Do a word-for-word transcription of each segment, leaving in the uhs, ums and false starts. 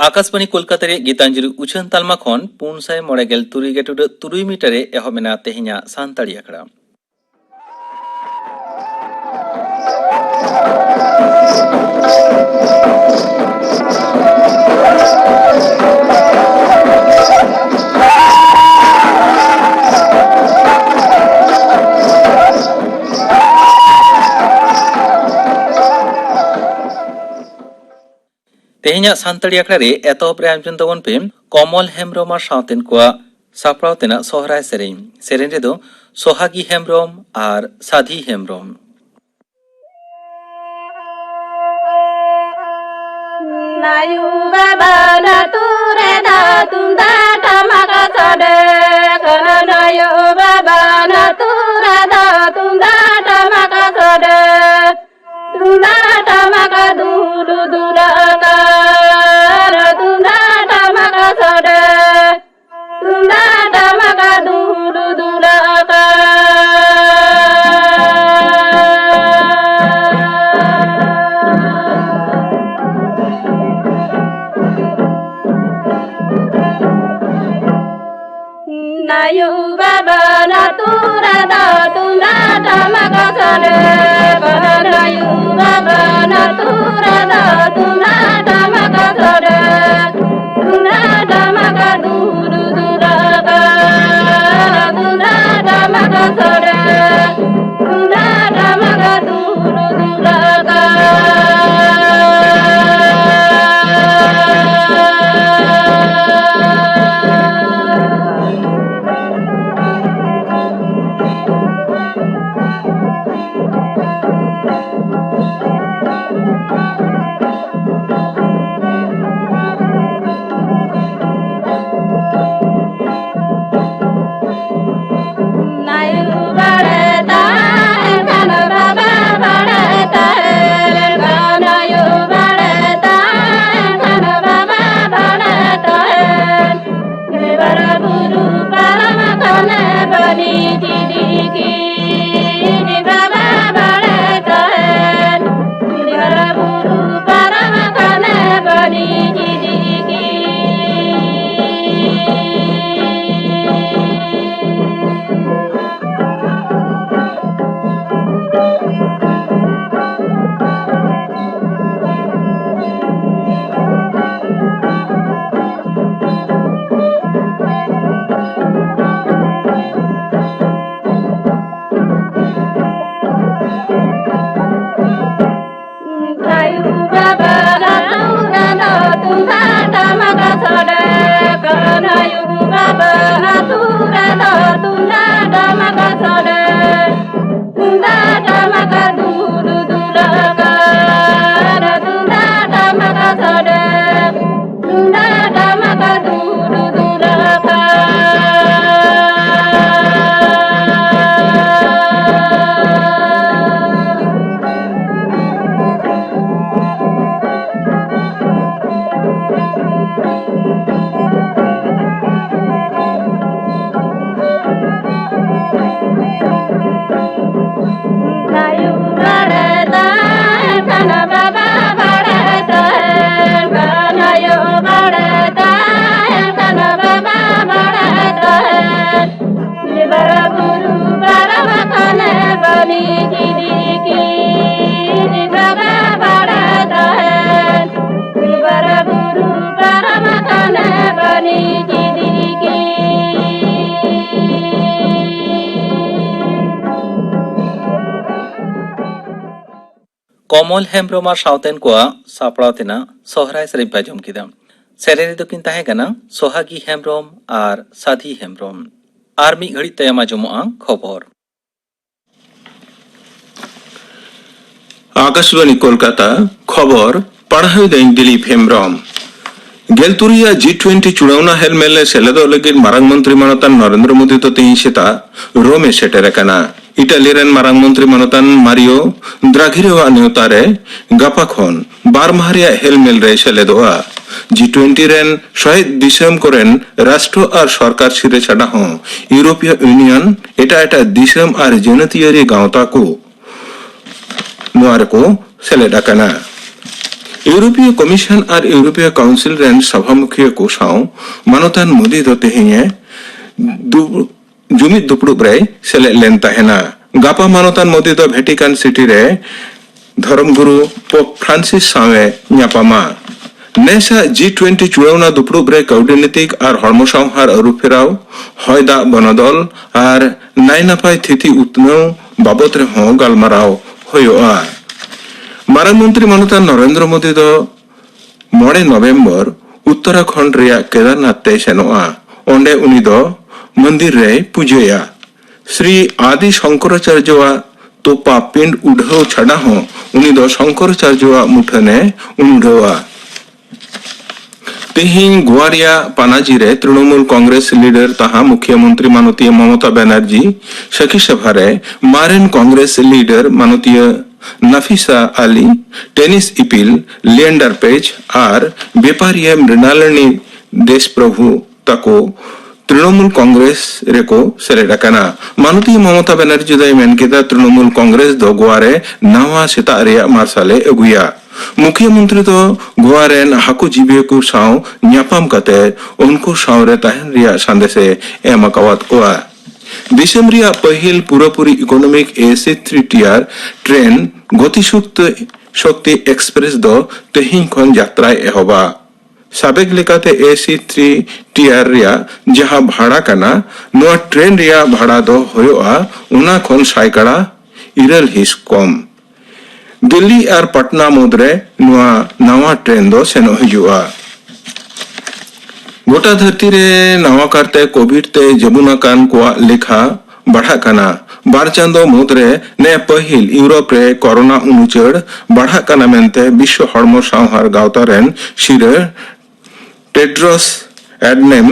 ᱟᱠᱟᱥᱵᱟᱬᱤ ᱠᱳᱞᱠᱟᱛᱟ ᱨᱮᱭᱟᱜ ᱜᱤᱛᱟᱧᱡᱚᱞᱤ ᱩᱪᱷᱟᱹᱱ ᱛᱟᱞᱢᱟ ᱠᱷᱚᱱ ᱯᱩᱱ ᱥᱟᱭ ᱢᱚᱬᱮ ᱜᱮᱞ ᱛᱩᱨᱩᱭ ᱜᱮᱴᱩᱰᱟᱹᱜ ᱛᱩᱨᱩᱭ ᱢᱤᱴᱟᱨ ᱨᱮ ᱮᱦᱚᱵ ᱮᱱᱟ ᱛᱮᱦᱮᱧᱟᱜ ᱥᱟᱱᱛᱟᱲᱤ ᱟᱠᱷᱲᱟ᱾ ᱛᱮᱦᱮᱧᱟᱜ ᱥᱟᱱᱛᱟᱲᱤ ᱟᱠᱷᱲᱟ ᱨᱮ ᱮᱛᱚᱦᱚᱵ ᱨᱮ ᱟᱸᱡᱚᱢ ᱛᱟᱵᱚᱱ ᱯᱮ ᱠᱚᱢᱚᱞ ᱦᱮᱢᱵᱨᱚᱢ ᱟᱨ ᱥᱟᱶᱛᱮᱱ ᱠᱚᱣᱟᱜ ᱥᱟᱯᱲᱟᱣ ᱛᱮᱱᱟᱜ ᱥᱚᱦᱨᱟᱭ ᱥᱮᱨᱮᱧ᱾ ᱥᱮᱨᱮᱧ ᱨᱮᱫᱚ ᱥᱚᱦᱟᱜᱤ ᱦᱮᱢᱵᱨᱚᱢ ᱟᱨ ᱥᱟᱫᱷᱤ ᱦᱮᱢᱵᱨᱚᱢ᱾ ᱱᱟᱭᱩ ᱵᱟᱵᱟ ᱱᱟᱹᱛᱩ ᱨᱮᱫᱚ ᱛᱩᱢᱫᱟᱜ ᱴᱟᱢᱟᱠ ᱥᱟᱰᱮ ᱠᱟᱱᱟ᱾ ᱱᱟᱭᱩ ᱵᱟᱵᱟ ᱱᱟᱹᱛᱩ ᱨᱮᱫᱚ ᱛᱩᱢᱫᱟᱜ ᱴᱟᱢᱟᱠ ᱥᱟᱰᱮ, ᱛᱩᱢᱫᱟᱜ ᱴᱟᱢᱟᱠ ᱫᱩᱞᱩ ᱫᱩᱞᱟᱜ ᱠᱟᱱ᱾ ᱛᱩᱢᱫᱟᱜ ᱴᱟᱢᱟᱠ ᱥᱟᱰᱮ, ᱛᱩᱢᱫᱟᱜ ᱴᱟᱢᱟᱠ ᱫᱩᱞᱩ ᱫᱩᱞᱟᱜ ᱠᱟᱱ᱾ ᱱᱟᱭᱩ ᱵᱟᱵᱟ ᱱᱟᱹᱛᱩ ᱨᱮᱫᱚ ᱛᱩᱢᱫᱟᱜ ᱴᱟᱢᱟᱠ ᱥᱟᱰᱮ ᱠᱟᱱᱟ᱾ ᱱᱟᱭᱩ ᱵᱟᱵᱟ ᱱᱟᱹᱛᱩ ᱨᱮᱫᱚ ᱛᱩᱢᱫᱟᱜ ᱴᱟᱢᱟᱠ ᱟᱵᱚᱱ ᱟᱹᱛᱩ ᱨᱮᱫᱚ ᱛᱩᱢᱫᱟᱜ ᱴᱟᱢᱟᱠ ᱥᱟᱰᱮ, ᱛᱩᱢᱫᱟᱜ ᱴᱟᱢᱟᱠ ᱫᱩᱞ ᱫᱩᱞ ᱟᱠᱟᱱ, ᱛᱩᱢᱫᱟᱜ ᱴᱟᱢᱟᱠ ᱥᱟᱰᱮ, ᱛᱩᱢᱫᱟᱜ ᱴᱟᱢᱟᱠ ᱫᱩᱞ ᱫᱩᱞ ᱟᱠᱟᱱ᱾ ᱟᱭᱳ ᱵᱟᱲᱟᱭ ᱛᱟᱦᱮᱱ ᱠᱷᱟᱱ ᱵᱟᱵᱟ ᱵᱟᱲᱟᱭ ᱛᱟᱦᱮᱱ ᱠᱷᱟᱱ, ᱟᱭᱳ ᱵᱟᱲᱟᱭ ᱛᱟᱦᱮᱱ ᱠᱷᱟᱱ ᱵᱟᱵᱟ ᱵᱟᱲᱟᱭ ᱛᱟᱦᱮᱱ᱾ ᱵᱟᱨ ᱵᱩᱨᱩ ᱯᱟᱨᱚᱢ ᱟᱠᱟᱱᱮ ᱵᱟᱹᱱᱤᱡ ᱤᱫᱤ ᱠᱤᱱ ᱵᱟᱵᱟ ᱵᱟᱲᱟᱭ ᱛᱟᱦᱮᱱ᱾ ᱵᱟᱨ ᱵᱩᱨᱩ ᱯᱟᱨᱚᱢ ᱟᱠᱟᱱᱮ ᱵᱟᱹᱱᱤᱡ ᱤᱫᱤ ᱠᱤᱱ᱾ ᱠᱚᱢᱚᱞ ᱦᱮᱢᱵᱽᱨᱚᱢ ᱟᱨ ᱥᱟᱶᱛᱮᱱ ᱠᱚᱣᱟᱜ ᱥᱟᱯᱲᱟᱣ ᱛᱮᱱᱟᱜ ᱥᱚᱦᱨᱟᱭ ᱥᱮᱨᱮᱧ ᱯᱮ ᱟᱸᱡᱚᱢ ᱠᱮᱫᱟ᱾ ᱥᱮᱨᱮᱧ ᱨᱮᱫᱚ ᱠᱤᱱ ᱛᱟᱦᱮᱸ ᱠᱟᱱᱟ ᱥᱚᱦᱟᱜᱤ ᱦᱮᱢᱵᱽᱨᱚᱢ ᱟᱨ ᱥᱟᱫᱷᱤ ᱦᱮᱢᱵᱽᱨᱚᱢ᱾ ᱟᱨ ᱢᱤᱫ ᱜᱷᱟᱹᱲᱤᱡ ᱛᱟᱭᱚᱢ ᱟᱸᱡᱚᱢᱚᱜᱼᱟ ᱠᱷᱚᱵᱚᱨ᱾ ᱟᱠᱟᱥᱵᱟᱬᱤ ᱠᱳᱞᱠᱟᱛᱟ, ᱠᱷᱚᱵᱚᱨ ᱯᱟᱲᱦᱟᱣ ᱮᱫᱟᱹᱧ ᱫᱤᱞᱤᱯ ᱦᱮᱢᱵᱽᱨᱚᱢ᱾ ᱜᱮᱞ ᱛᱩᱨᱩᱭᱟᱜ ᱡᱤ ᱴᱩᱭᱮᱱᱴᱤ ᱪᱩᱲᱟᱣᱱᱟ ᱦᱮᱞᱢᱮᱞ ᱨᱮ ᱥᱮᱞᱮᱫᱚᱜ ᱞᱟᱹᱜᱤᱫ ᱢᱟᱨᱟᱝ ᱢᱚᱱᱛᱨᱤ ᱢᱟᱱᱚᱛᱟᱱ ᱱᱚᱨᱮᱱᱫᱨᱚ ᱢᱳᱫᱤ ᱫᱚ ᱛᱮᱦᱮᱧ ᱥᱮᱛᱟᱜ ᱨᱳᱢ ᱮ ᱥᱮᱴᱮᱨ ᱟᱠᱟᱱᱟ᱾ ᱤᱴᱟᱞᱤ ᱨᱮᱱ ᱢᱟᱨᱟᱝ ᱢᱚᱱᱛᱨᱤ ᱢᱟᱱᱚᱛᱟᱱ ᱢᱟᱨᱤᱭᱳ ᱫᱨᱟᱜᱷᱤᱨᱮᱣᱟᱜ ᱱᱮᱣᱛᱟ ᱨᱮ ᱜᱟᱯᱟ ᱠᱷᱚᱱ ᱵᱟᱨ ᱢᱟᱦᱟ ᱨᱮᱭᱟᱜ ᱦᱮᱞᱢᱮᱞ ᱨᱮᱭ ᱥᱮᱞᱮᱫᱚᱜᱼᱟ᱾ ᱡᱤ ᱴᱩᱭᱮᱱᱴᱤ ᱨᱮᱱ ᱥᱚᱦᱮᱫ ᱫᱤᱥᱚᱢ ᱠᱚᱨᱮᱱ ᱨᱟᱥᱴᱨᱚ ᱟᱨ ᱥᱚᱨᱠᱟᱨ ᱥᱤᱨᱟᱹ ᱪᱷᱟᱰᱟ ᱦᱚᱸ ᱤᱭᱩᱨᱳᱯᱤᱭᱚ ᱤᱭᱩᱱᱤᱭᱚᱱ, ᱮᱴᱟᱜ ᱮᱴᱟᱜ ᱫᱤᱥᱚᱢ ᱟᱨ ᱡᱟᱹᱱᱟᱹᱛᱤᱭᱟᱹᱨᱤ ᱜᱟᱶᱛᱟ ᱠᱚ ᱱᱚᱣᱟ ᱨᱮᱠᱚ ᱥᱮᱞᱮᱫ ᱟᱠᱟᱱᱟ᱾ ᱤᱭᱩᱨᱳᱯᱤᱭᱚ ᱠᱚᱢᱤᱥᱚᱱ ᱟᱨ ᱤᱭᱩᱨᱳᱯᱤᱭᱚ ᱠᱟᱣᱩᱱᱥᱤᱞ ᱨᱮᱱ ᱥᱚᱵᱷᱟᱢᱩᱠᱷᱤᱭᱟᱹ ᱠᱚ ᱥᱟᱶ ᱢᱟᱱᱚᱛᱟᱱ ᱢᱳᱫᱤ ᱫᱚ ᱛᱮᱦᱮᱧ ᱮ ᱫᱩ-, ᱡᱩᱢᱤᱫ ᱫᱩᱯᱲᱩᱵ ᱨᱮᱭ ᱥᱮᱞᱮᱫ ᱞᱮᱱ ᱛᱟᱦᱮᱱᱟ᱾ ᱜᱟᱯᱟ ᱢᱟᱱᱚᱛᱟᱱ ᱢᱳᱫᱤ ᱫᱚ ᱵᱷᱮᱴᱤᱠᱟᱱ ᱥᱤᱴᱤ ᱨᱮ ᱫᱷᱚᱨᱚᱢ ᱜᱩᱨᱩ ᱯᱳᱯ ᱯᱷᱨᱟᱱᱥᱤᱥ ᱥᱟᱶ ᱮ ᱧᱟᱯᱟᱢᱟ᱾ ᱱᱮᱥᱟᱜ ᱡᱤ ᱴᱩᱭᱮᱱᱴᱤ ᱪᱩᱲᱟᱣᱱᱟ ᱫᱩᱯᱲᱩᱵ ᱨᱮ ᱠᱟᱹᱣᱰᱤ ᱱᱤᱛᱤ ᱟᱨ ᱦᱚᱲᱢᱚ ᱥᱟᱶᱦᱟᱨ ᱟᱹᱨᱩᱯᱷᱮᱨᱟᱣ, ᱦᱚᱭ ᱫᱟᱜ ᱵᱚᱱᱚᱫᱚᱞ ᱟᱨ ᱱᱟᱭ ᱱᱟᱯᱟᱭ ᱛᱷᱤᱛᱤ ᱩᱛᱱᱟᱹᱣ ᱵᱟᱵᱚᱛ ᱨᱮᱦᱚᱸ ᱜᱟᱞᱢᱟᱨᱟᱣ ᱦᱩᱭᱩᱜᱼᱟ᱾ ᱢᱟᱨᱟᱝ ᱢᱚᱱᱛᱨᱤ ᱢᱟᱱᱚᱛᱟᱱ ᱱᱚᱨᱮᱱᱫᱨᱚ ᱢᱳᱫᱤ ᱫᱚ ᱢᱚᱬᱮ ᱱᱚᱵᱷᱮᱢᱵᱚᱨ ᱩᱛᱛᱚᱨᱟᱠᱷᱚᱸᱰ ᱨᱮᱭᱟᱜ ᱠᱮᱫᱟᱨᱱᱟᱛᱷ ᱛᱮᱭ ᱥᱮᱱᱚᱜᱼᱟ᱾ ᱚᱸᱰᱮ ᱩᱱᱤ ᱫᱚ ᱢᱚᱱᱫᱤᱨ ᱨᱮᱭ ᱯᱩᱡᱟᱹᱭᱟ᱾ ᱥᱨᱤ ᱟᱫᱤ ᱥᱚᱝᱠᱚᱨᱟᱪᱟᱨᱡᱚᱣᱟᱜ ᱛᱚᱯᱟ ᱯᱤᱸᱰ ᱩᱰᱷᱟᱹᱣ ᱪᱷᱟᱰᱟ ᱦᱚᱸ ᱩᱱᱤ ᱫᱚ ᱥᱚᱝᱠᱚᱨᱟᱪᱟᱨᱡᱚᱣᱟᱜ ᱢᱩᱴᱷᱟᱹᱱᱮ ᱩᱰᱷᱟᱹᱣᱟ᱾ ᱛᱮᱦᱮᱧ ᱜᱳᱣᱟ ᱨᱮᱭᱟᱜ ᱯᱟᱱᱟᱡᱤ ᱨᱮ ᱛᱨᱤᱱᱚᱢᱩᱞ ᱠᱚᱝᱜᱨᱮᱥ ᱞᱤᱰᱟᱨ ᱛᱟᱦᱟ ᱢᱩᱠᱷᱭᱟᱹ ᱢᱚᱱᱛᱨᱤ ᱢᱟᱱᱚᱛᱤᱭᱟᱹ ᱢᱚᱢᱚᱛᱟ ᱵᱟᱱᱟᱨᱡᱤ ᱥᱟᱹᱠᱷᱤ ᱥᱚᱵᱷᱟ ᱨᱮ ᱢᱟᱨᱮᱱ ᱠᱚᱝᱜᱨᱮᱥ ᱞᱤᱰᱟᱨ ᱢᱟᱱᱚᱛᱤᱭᱟᱹ ᱱᱟᱯᱷᱤᱥᱟ ᱟᱞᱤ, ᱴᱮᱱᱤᱥ ᱤᱯᱤᱞ ᱞᱤᱭᱮᱱᱰᱟᱨ ᱯᱮᱡᱽ ᱟᱨ ᱵᱮᱯᱟᱨᱤᱭᱟᱹ ᱢᱨᱤᱱᱟᱞᱤᱱᱤ ᱫᱮᱥᱯᱨᱚᱵᱷᱩ ᱛᱟᱠᱚ ᱛᱨᱤᱱᱚᱢᱩᱞ ᱠᱚᱝᱜᱨᱮᱥ ᱨᱮᱠᱚ ᱥᱮᱞᱮᱫ ᱟᱠᱟᱱᱟ᱾ ᱢᱟᱱᱚᱛᱤᱭᱟᱹ ᱢᱚᱢᱚᱛᱟ ᱵᱟᱱᱟᱨᱡᱤ ᱫᱚᱭ ᱢᱮᱱ ᱠᱮᱫᱟ, ᱛᱨᱤᱱᱚᱢᱩᱞ ᱠᱚᱝᱜᱨᱮᱥ ᱫᱚ ᱜᱳᱣᱟ ᱨᱮ ᱱᱟᱣᱟ ᱥᱮᱛᱟᱜ ᱨᱮᱭᱟᱜ ᱢᱟᱨᱥᱟᱞᱮ ᱟᱹᱜᱩᱭᱟ᱾ ᱢᱩᱠᱷᱭᱟᱹ ᱢᱚᱱᱛᱨᱤ ᱫᱚ ᱜᱳᱣᱟ ᱨᱮᱱ ᱦᱟᱹᱠᱩ ᱡᱤᱵᱤᱭᱟᱹ ᱠᱚ ᱥᱟᱶ ᱧᱟᱯᱟᱢ ᱠᱟᱛᱮ ᱩᱱᱠᱩ ᱥᱟᱶ ᱨᱮ ᱛᱟᱦᱮᱱ ᱨᱮᱭᱟᱜ ᱥᱟᱸᱫᱮᱥ ᱮ ᱮᱢ ᱟᱠᱟᱣᱟᱫ ᱠᱚᱣᱟ᱾ ᱫᱤᱥᱚᱢ ᱨᱮᱭᱟᱜ ᱯᱟᱹᱦᱤᱞ ᱯᱩᱨᱟᱹᱯᱩᱨᱤ ᱤᱠᱳᱱᱚᱢᱤᱠ ᱮ ᱥᱤ ᱛᱷᱨᱤ ᱴᱤᱭᱟᱨ ᱴᱨᱮᱱ ᱜᱚᱛᱤ ᱥᱩᱠᱛ ᱥᱚᱠᱛᱤ ᱮᱠᱥᱯᱨᱮᱥ ᱫᱚ ᱛᱮᱦᱮᱧ ᱠᱷᱚᱱ ᱡᱟᱛᱨᱟᱭ ᱮᱦᱚᱵᱟ᱾ ᱥᱟᱵᱮᱠ ᱞᱮᱠᱟᱛᱮ ᱮ ᱥᱤ ᱛᱷᱨᱤ ᱴᱤᱭᱟᱨ ᱨᱮᱭᱟᱜ ᱡᱟᱦᱟᱸ ᱵᱷᱟᱲᱟ ᱠᱟᱱᱟ, ᱱᱚᱣᱟ ᱴᱨᱮᱱ ᱨᱮᱭᱟᱜ ᱵᱷᱟᱲᱟ ᱫᱚ ᱦᱩᱭᱩᱜᱼᱟ ᱚᱱᱟ ᱠᱷᱚᱱ ᱥᱟᱭᱠᱟᱲᱟ ᱤᱨᱟᱹᱞ ᱦᱤᱸᱥ ᱠᱚᱢ᱾ ᱫᱤᱞᱞᱤ ᱟᱨ ᱯᱟᱴᱱᱟ ᱢᱩᱫᱽᱨᱮ ᱱᱚᱣᱟ ᱱᱟᱣᱟ ᱴᱨᱮᱱ ᱫᱚ ᱥᱮᱱᱚᱜ ᱦᱤᱡᱩᱜᱼᱟ᱾ ᱜᱚᱴᱟ ᱫᱷᱟᱹᱨᱛᱤ ᱨᱮ ᱱᱟᱣᱟ ᱠᱟᱨᱛᱮ ᱠᱳᱵᱷᱤᱰ ᱛᱮ ᱡᱟᱹᱵᱩᱱ ᱟᱠᱟᱱ ᱠᱚᱣᱟᱜ ᱞᱮᱠᱷᱟ ᱵᱟᱲᱦᱟᱜ ᱠᱟᱱᱟ᱾ ᱵᱟᱨ ᱪᱟᱸᱫᱚ ᱢᱩᱫᱽᱨᱮ ᱱᱮ ᱯᱟᱹᱦᱤᱞ ᱤᱭᱩᱨᱳᱯ ᱨᱮ ᱠᱳᱨᱳᱱᱟ ᱩᱱᱩᱪᱟᱹᱲ ᱵᱟᱲᱦᱟᱜ ᱠᱟᱱᱟ ᱢᱮᱱᱛᱮ ᱵᱤᱥᱣᱚ ᱦᱚᱲᱢᱚ ᱥᱟᱶᱦᱟᱨ ᱜᱟᱶᱛᱟ ᱨᱮᱱ ᱥᱤᱨᱟᱹ ᱴᱮᱰᱨᱚᱥ ᱮᱰᱱᱮᱢ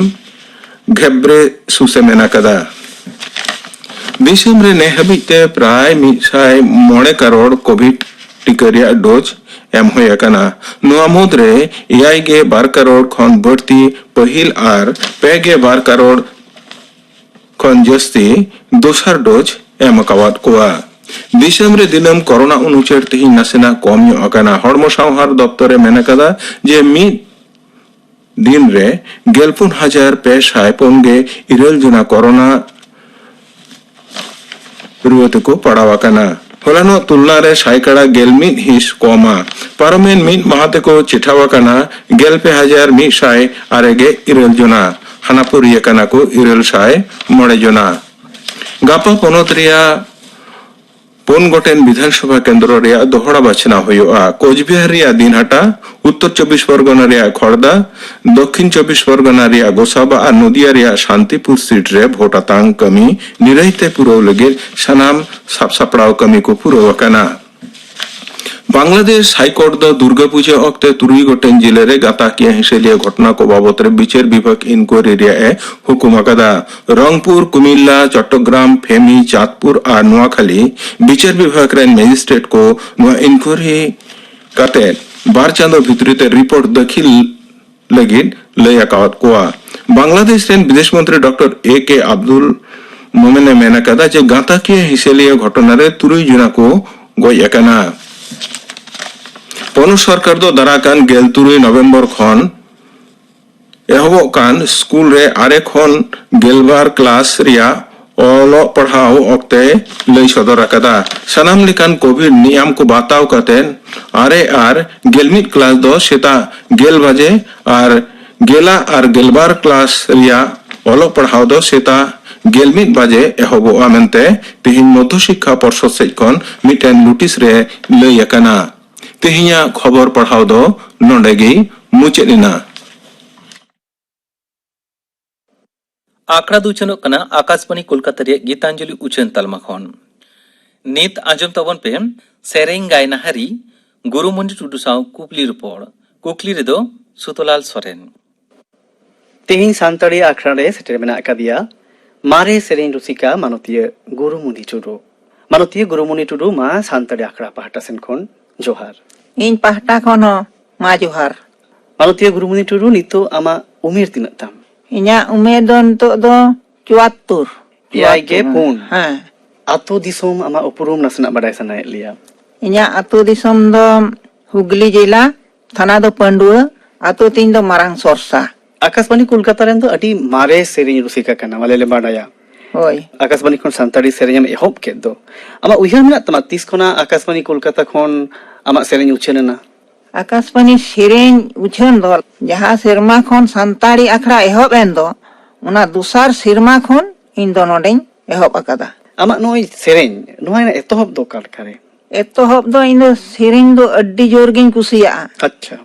ᱜᱷᱮᱵᱨᱮᱥᱩᱥ ᱮ ᱢᱮᱱ ᱟᱠᱟᱫᱟ᱾ ᱫᱤᱥᱚᱢ ᱨᱮ ᱱᱮ ᱦᱟᱹᱵᱤᱡ ᱛᱮ ᱯᱨᱟᱭ ᱢᱤᱫ ᱥᱟᱭ ᱢᱚᱬᱮ ᱠᱟᱨᱳᱲ ᱠᱳᱵᱷᱤᱰ ᱴᱤᱠᱟᱹ ᱨᱮᱭᱟᱜ ᱰᱳᱡᱽ ᱮᱢ ᱦᱩᱭ ᱟᱠᱟᱱᱟ᱾ ᱱᱚᱣᱟ ᱢᱩᱫᱽᱨᱮ ᱮᱭᱟᱭ ᱜᱮ ᱵᱟᱨ ᱠᱟᱨᱳᱲ ᱠᱷᱚᱱ ᱵᱟᱹᱲᱛᱤ ᱯᱟᱹᱦᱤᱞ ᱟᱨ ᱯᱮ ᱜᱮ ᱵᱟᱨ ᱠᱟᱨᱳᱲ ᱠᱷᱚᱱ ᱡᱟᱹᱥᱛᱤ ᱫᱚᱥᱟᱨ ᱰᱳᱡᱽ ᱮᱢ ᱟᱠᱟᱣᱟᱫ ᱠᱚᱣᱟ᱾ ᱫᱤᱥᱚᱢ ᱨᱮ ᱫᱤᱱᱟᱹᱢ ᱠᱳᱨᱳᱱᱟ ᱩᱱᱩᱪᱟᱹᱨ ᱛᱮᱦᱮᱧ ᱱᱟᱥᱮᱱᱟᱜ ᱠᱚᱢ ᱧᱚᱜ ᱟᱠᱟᱱᱟ᱾ ᱦᱚᱲᱢᱚ ᱥᱟᱶᱦᱟᱨ ᱫᱚᱯᱛᱚᱨ ᱮ ᱢᱮᱱ ᱟᱠᱟᱫᱟ ᱡᱮ ᱢᱤᱫ ᱫᱤᱱ ᱨᱮ ᱜᱮᱞᱯᱩᱱ ᱦᱟᱡᱟᱨ ᱯᱮ ᱥᱟᱭ ᱯᱩᱱ ᱜᱮ ᱤᱨᱟᱹᱞ ᱡᱚᱱᱟ ᱠᱳᱨᱳᱱᱟ ᱨᱩᱣᱟᱹ ᱛᱮᱠᱚ ᱯᱟᱲᱟᱣ ᱟᱠᱟᱱᱟ᱾ ᱦᱚᱞᱟᱱᱚᱜ ᱛᱩᱞᱱᱟ ᱨᱮ ᱥᱟᱭᱠᱟᱲᱟ ᱜᱮᱞ ᱢᱤᱫ ᱦᱤᱸᱥ ᱠᱚᱢᱟ᱾ ᱯᱟᱨᱚᱢᱮᱱ ᱢᱤᱫ ᱢᱟᱦᱟ ᱛᱮᱠᱚ ᱪᱮᱴᱷᱟᱣ ᱟᱠᱟᱱᱟ ᱜᱮᱞ ᱯᱮ ᱦᱟᱡᱟᱨ ᱢᱤᱫ ᱥᱟᱭ ᱟᱨᱮ ᱜᱮ ᱤᱨᱟᱹᱞ ᱡᱚᱱᱟ᱾ ᱦᱟᱱᱟᱯᱩᱨᱤ ᱟᱠᱟᱱᱟ ᱠᱚ ᱤᱨᱟᱹᱞ ᱥᱟᱭ ᱢᱚᱬᱮ ᱡᱚᱱᱟ᱾ ᱜᱟᱯᱟ ᱯᱚᱱᱚᱛ ᱨᱮᱭᱟᱜ ᱯᱩᱱ ᱜᱚᱴᱮᱱ ᱵᱤᱫᱷᱟᱱᱥᱚᱵᱷᱟ ᱠᱮᱱᱫᱨᱚ ᱨᱮᱭᱟᱜ ᱫᱚᱦᱲᱟ ᱵᱟᱪᱷᱱᱟᱣ ᱦᱩᱭᱩᱜᱼᱟ᱾ ᱠᱳᱪᱵᱤᱦᱟᱨ ᱨᱮᱭᱟᱜ ᱫᱤᱱᱦᱟᱴᱟ, ᱩᱛᱛᱚᱨ ᱪᱚᱵᱵᱤᱥ ᱯᱚᱨᱜᱚᱱᱟ ᱨᱮᱭᱟᱜ ᱠᱷᱚᱲᱫᱟ, ᱫᱚᱠᱠᱷᱤᱱ ᱪᱚᱵᱵᱤᱥ ᱯᱚᱨᱜᱚᱱᱟ ᱨᱮᱭᱟᱜ ᱜᱳᱥᱟᱵᱟ ᱟᱨ ᱱᱚᱫᱤᱭᱟ ᱨᱮᱭᱟᱜ ᱥᱟᱱᱛᱤᱯᱩᱨ ᱥᱤᱴ ᱨᱮ ᱵᱷᱳᱴ ᱟᱛᱟᱝ ᱠᱟᱹᱢᱤ ᱱᱤᱨᱟᱹᱭ ᱛᱮ ᱯᱩᱨᱟᱹᱣ ᱞᱟᱹᱜᱤᱫ ᱥᱟᱱᱟᱢ ᱥᱟᱵ ᱥᱟᱯᱲᱟᱣ ᱠᱟᱹᱢᱤ ᱠᱚ ᱯᱩᱨᱟᱹᱣ ᱟᱠᱟᱱᱟ᱾ ᱵᱟᱝᱞᱟᱫᱮᱥ ᱦᱟᱭᱠᱳᱨᱴ ᱫᱚ ᱫᱩᱨᱜᱟᱹ ᱯᱩᱡᱟᱹ ᱚᱠᱛᱮ ᱛᱩᱨᱩᱭ ᱜᱚᱴᱮᱱ ᱡᱤᱞᱟᱹ ᱨᱮ ᱜᱟᱸᱛᱟᱠᱤᱭᱟᱹ ᱦᱤᱸᱥᱟᱹᱞᱤᱭᱟᱹ ᱜᱷᱚᱴᱚᱱᱟ ᱠᱚ ᱵᱟᱵᱚᱛ ᱨᱮ ᱵᱤᱪᱟᱹᱨ ᱵᱤᱵᱷᱟᱜᱽ ᱤᱱᱠᱩᱭᱟᱨᱤ ᱨᱮᱭᱟᱜ ᱮ ᱦᱩᱠᱩᱢ ᱟᱠᱟᱫᱟ᱾ ᱨᱚᱝᱯᱩᱨ, ᱠᱩᱢᱤᱞᱞᱟ, ᱪᱚᱴᱴᱚᱜᱨᱟᱢ, ᱯᱷᱮᱢᱤ, ᱪᱟᱸᱫᱽᱯᱩᱨ ᱟᱨ ᱱᱚᱣᱟᱠᱷᱟᱞᱤ ᱵᱤᱪᱟᱹᱨ ᱵᱤᱵᱷᱟᱜᱽ ᱨᱮᱱ ᱢᱮᱡᱤᱥᱴᱨᱮᱴ ᱠᱚ ᱱᱚᱣᱟ ᱤᱱᱠᱩᱭᱟᱨᱤ ᱠᱟᱛᱮ ᱵᱟᱨ ᱪᱟᱸᱫᱚ ᱵᱷᱤᱛᱨᱤ ᱛᱮ ᱨᱤᱯᱳᱨᱴ ᱫᱟᱹᱠᱷᱤᱞ ᱞᱟᱹᱜᱤᱫ ᱞᱟᱹᱭ ᱟᱠᱟᱣᱟᱫ ᱠᱚᱣᱟ᱾ ᱵᱟᱝᱞᱟᱫᱮᱥ ᱨᱮᱱ ᱵᱤᱫᱮᱥ ᱢᱚᱱᱛᱨᱤ ᱰᱚᱠᱴᱚᱨ ᱮ ᱠᱮ ᱟᱵᱫᱩᱞ ᱢᱚᱢᱮᱱ ᱮ ᱢᱮᱱ ᱟᱠᱟᱫᱟ ᱡᱮ ᱜᱟᱸᱛᱟᱠᱤᱭᱟᱹ ᱦᱤᱸᱥᱟᱹᱞᱤᱭᱟᱹ ᱜᱷᱚᱴᱚᱱᱟ ᱨᱮ ᱛᱩᱨᱩᱭ ᱡᱚᱱᱟ ᱠᱚ ᱜᱚᱡ ᱟᱠᱟᱱᱟ᱾ ᱯᱚᱱᱚᱛ ᱥᱚᱨᱠᱟᱨ ᱫᱚ ᱫᱟᱨᱟ ᱠᱟᱱ ᱜᱮᱞ ᱛᱩᱨᱩᱭ ᱱᱚᱵᱷᱮᱢᱵᱚᱨ ᱠᱷᱚᱱ ᱮᱦᱚᱵᱚᱜ ᱠᱟᱱ ᱥᱠᱩᱞ ᱨᱮ ᱟᱨᱮ ᱠᱷᱚᱱ ᱜᱮᱞᱵᱟᱨ ᱠᱞᱟᱥ ᱨᱮᱭᱟᱜ ᱚᱞᱚᱜ ᱯᱟᱲᱦᱟᱣ ᱚᱠᱛᱮ ᱞᱟᱹᱭ ᱥᱚᱫᱚᱨ ᱟᱠᱟᱫᱟ᱾ ᱥᱟᱱᱟᱢ ᱞᱮᱠᱟᱱ ᱠᱳᱵᱷᱤᱰ ᱱᱤᱭᱟᱢ ᱠᱚ ᱵᱟᱛᱟᱣ ᱠᱟᱛᱮ ᱟᱨᱮ ᱟᱨ ᱜᱮᱞ ᱢᱤᱫ ᱠᱞᱟᱥ ᱫᱚ ᱥᱮᱛᱟᱜ ᱜᱮᱞ ᱵᱟᱡᱮ ᱟᱨ ᱜᱮᱞ ᱟᱨ ᱜᱮᱞᱵᱟᱨ ᱠᱞᱟᱥ ᱨᱮᱭᱟᱜ ᱚᱞᱚᱜ ᱯᱟᱲᱦᱟᱣ ᱫᱚ ᱥᱮᱛᱟᱜ ᱜᱮᱞ ᱢᱤᱫ ᱵᱟᱡᱮ ᱮᱦᱚᱵᱚᱜᱼᱟ ᱢᱮᱱᱛᱮ ᱛᱮᱦᱮᱧ ᱢᱚᱫᱽᱫᱷᱚ ᱥᱤᱠᱠᱷᱟ ᱯᱚᱨᱥᱚᱫ ᱥᱮᱫ ᱠᱷᱚᱱ ᱢᱤᱫᱴᱮᱱ ᱱᱳᱴᱤᱥ ᱨᱮ ᱞᱟᱹᱭ ᱟᱠᱟᱱᱟ᱾ ᱛᱮᱦᱮᱧᱟᱜ ᱠᱷᱚᱵᱚᱨ ᱯᱟᱲᱦᱟᱣ ᱫᱚ ᱱᱚᱰᱮ ᱜᱮ ᱢᱩᱪᱟᱹᱫ ᱮᱱᱟ᱾ ᱟᱠᱷᱲᱟ ᱫᱚ ᱩᱪᱷᱟᱹᱱᱚᱜ ᱠᱟᱱᱟ ᱟᱠᱟᱥᱵᱟᱬᱤ ᱠᱳᱞᱠᱟᱛᱟ ᱨᱮᱭᱟᱜ ᱜᱤᱛᱟᱧᱡᱚᱞᱤ ᱩᱪᱷᱟᱹᱱ ᱛᱟᱞᱢᱟ ᱠᱷᱚᱱ᱾ ᱱᱤᱛ ᱟᱸᱡᱚᱢ ᱛᱟᱵᱚᱱ ᱯᱮ ᱥᱮᱨᱮᱧ ᱜᱟᱭᱱᱟᱦᱟᱨᱤ ᱜᱩᱨᱩᱢᱚᱱᱤ ᱴᱩᱰᱩ ᱥᱟᱶ ᱠᱩᱠᱞᱤ ᱨᱚᱯᱚᱲ᱾ ᱠᱩᱠᱞᱤ ᱨᱮᱫᱚ ᱥᱩᱛᱚᱞᱟᱞ ᱥᱚᱨᱮᱱ᱾ ᱛᱮᱦᱮᱧ ᱥᱟᱱᱛᱟᱲᱤ ᱟᱠᱷᱲᱟ ᱨᱮ ᱥᱮᱴᱮᱨ ᱢᱮᱱᱟᱜ ᱟᱠᱟᱫᱮᱭᱟ ᱢᱟᱨᱮ ᱥᱮᱨᱮᱧ ᱨᱩᱥᱤᱠᱟ ᱢᱟᱱᱚᱛᱤᱭᱟᱹ ᱜᱩᱨᱩᱢᱩᱱᱤ ᱴᱩᱰᱩ᱾ ᱢᱟᱱᱚᱛᱤᱭᱟᱹ ᱜᱩᱨᱩᱢᱩᱱᱤ ᱴᱩᱰᱩ, ᱢᱟ ᱥᱟᱱᱛᱟᱲᱤ ᱟᱠᱷᱲᱟ ᱯᱟᱦᱴᱟ ᱥᱮᱱ ᱠᱷᱚᱱ ᱡᱚᱦᱟᱨ᱾ ᱤᱧ ᱯᱟᱦᱴᱟ ᱠᱷᱚᱱ ᱦᱚᱸ ᱢᱟ ᱡᱚᱦᱟᱨ᱾ ᱢᱟᱱᱚᱛᱤᱭᱟᱹ ᱜᱩᱨᱩᱢᱩᱱᱤ ᱴᱩᱰᱩ, ᱱᱤᱛᱚᱜ ᱟᱢᱟᱜ ᱩᱢᱮᱨ ᱛᱤᱱᱟᱹᱜ ᱛᱟᱢ? ᱤᱧᱟᱹᱜ ᱩᱢᱮᱨ ᱫᱚ ᱱᱤᱛᱚᱜ ᱫᱚ ᱪᱩᱣᱟᱛᱛᱳᱨ᱾ ᱮᱭᱟᱭ ᱜᱮ ᱯᱩᱱ᱾ ᱦᱮᱸ᱾ ᱟᱛᱳ ᱫᱤᱥᱚᱢ ᱟᱢᱟᱜ ᱩᱯᱨᱩᱢ ᱱᱟᱥᱮᱱᱟᱜ ᱵᱟᱰᱟᱭ ᱥᱟᱱᱟᱭᱮᱫ ᱞᱮᱭᱟ᱾ ᱤᱧᱟᱹᱜ ᱟᱛᱳ ᱫᱤᱥᱚᱢ ᱫᱚ ᱦᱩᱜᱽᱞᱤ ᱡᱮᱞᱟ, ᱛᱷᱟᱱᱟ ᱫᱚ ᱯᱟᱹᱱᱰᱩᱣᱟᱹ, ᱟᱛᱳ ᱛᱤᱧ ᱫᱚ ᱢᱟᱨᱟᱝ ᱥᱚᱨᱥᱟ᱾ ᱟᱠᱟᱥᱵᱟᱬᱤ ᱠᱳᱞᱠᱟᱛᱟ ᱨᱮᱱ ᱫᱚ ᱟᱹᱰᱤ ᱢᱟᱨᱮ ᱥᱮᱨᱮᱧ ᱨᱩᱥᱤᱠᱟ ᱠᱟᱱᱟᱢ, ᱟᱞᱮ ᱞᱮ ᱵᱟᱰᱟᱭᱟ᱾ ᱦᱳᱭ᱾ ᱟᱠᱟᱥᱵᱟᱬᱤ ᱠᱷᱚᱱ ᱥᱟᱱᱛᱟᱲᱤ ᱥᱮᱨᱮᱧ ᱮᱢ ᱮᱦᱚᱵ ᱠᱮᱫ ᱫᱚ, ᱟᱢᱟᱜ ᱩᱭᱦᱟᱹᱨ ᱢᱮᱱᱟᱜ ᱛᱟᱢᱟ ᱛᱤᱥ ᱠᱷᱚᱱᱟᱜ ᱟᱠᱟᱥᱵᱟᱬᱤ ᱠᱳᱞᱠᱟᱛᱟ ᱠᱷᱚᱱ ᱟᱢᱟᱜ ᱥᱮᱨᱮᱧ ᱩᱪᱷᱟᱹᱱ ᱮᱱᱟ? ᱟᱠᱟᱥᱵᱟᱬᱤ ᱥᱮᱨᱮᱧ ᱩᱪᱷᱟᱹᱱ ᱫᱚ ᱡᱟᱦᱟᱸ ᱥᱮᱨᱢᱟ ᱠᱷᱚᱱ ᱥᱟᱱᱛᱟᱲᱤ ᱟᱠᱷᱲᱟ ᱮᱦᱚᱵ ᱮᱱ ᱫᱚ, ᱚᱱᱟ ᱫᱚᱥᱟᱨ ᱥᱮᱨᱢᱟ ᱠᱷᱚᱱ ᱤᱧ ᱫᱚ ᱱᱚᱰᱮᱧ ᱮᱦᱚᱵ ᱟᱠᱟᱫᱟ᱾ ᱟᱢᱟᱜ ᱱᱚᱜᱼᱚᱭ ᱥᱮᱨᱮᱧ, ᱱᱚᱣᱟ ᱨᱮᱱᱟᱜ ᱮᱛᱚᱦᱚᱵ ᱫᱚ ᱚᱠᱟ ᱞᱮᱠᱟ ᱨᱮ? ᱮᱛᱚᱦᱚᱵ ᱫᱚ ᱤᱧ ᱫᱚ ᱥᱮᱨᱮᱧ ᱫᱚ ᱟᱹᱰᱤ ᱡᱳᱨ ᱜᱤᱧ ᱠᱩᱥᱤᱭᱟᱜᱼᱟ᱾ ᱟᱪᱪᱷᱟ᱾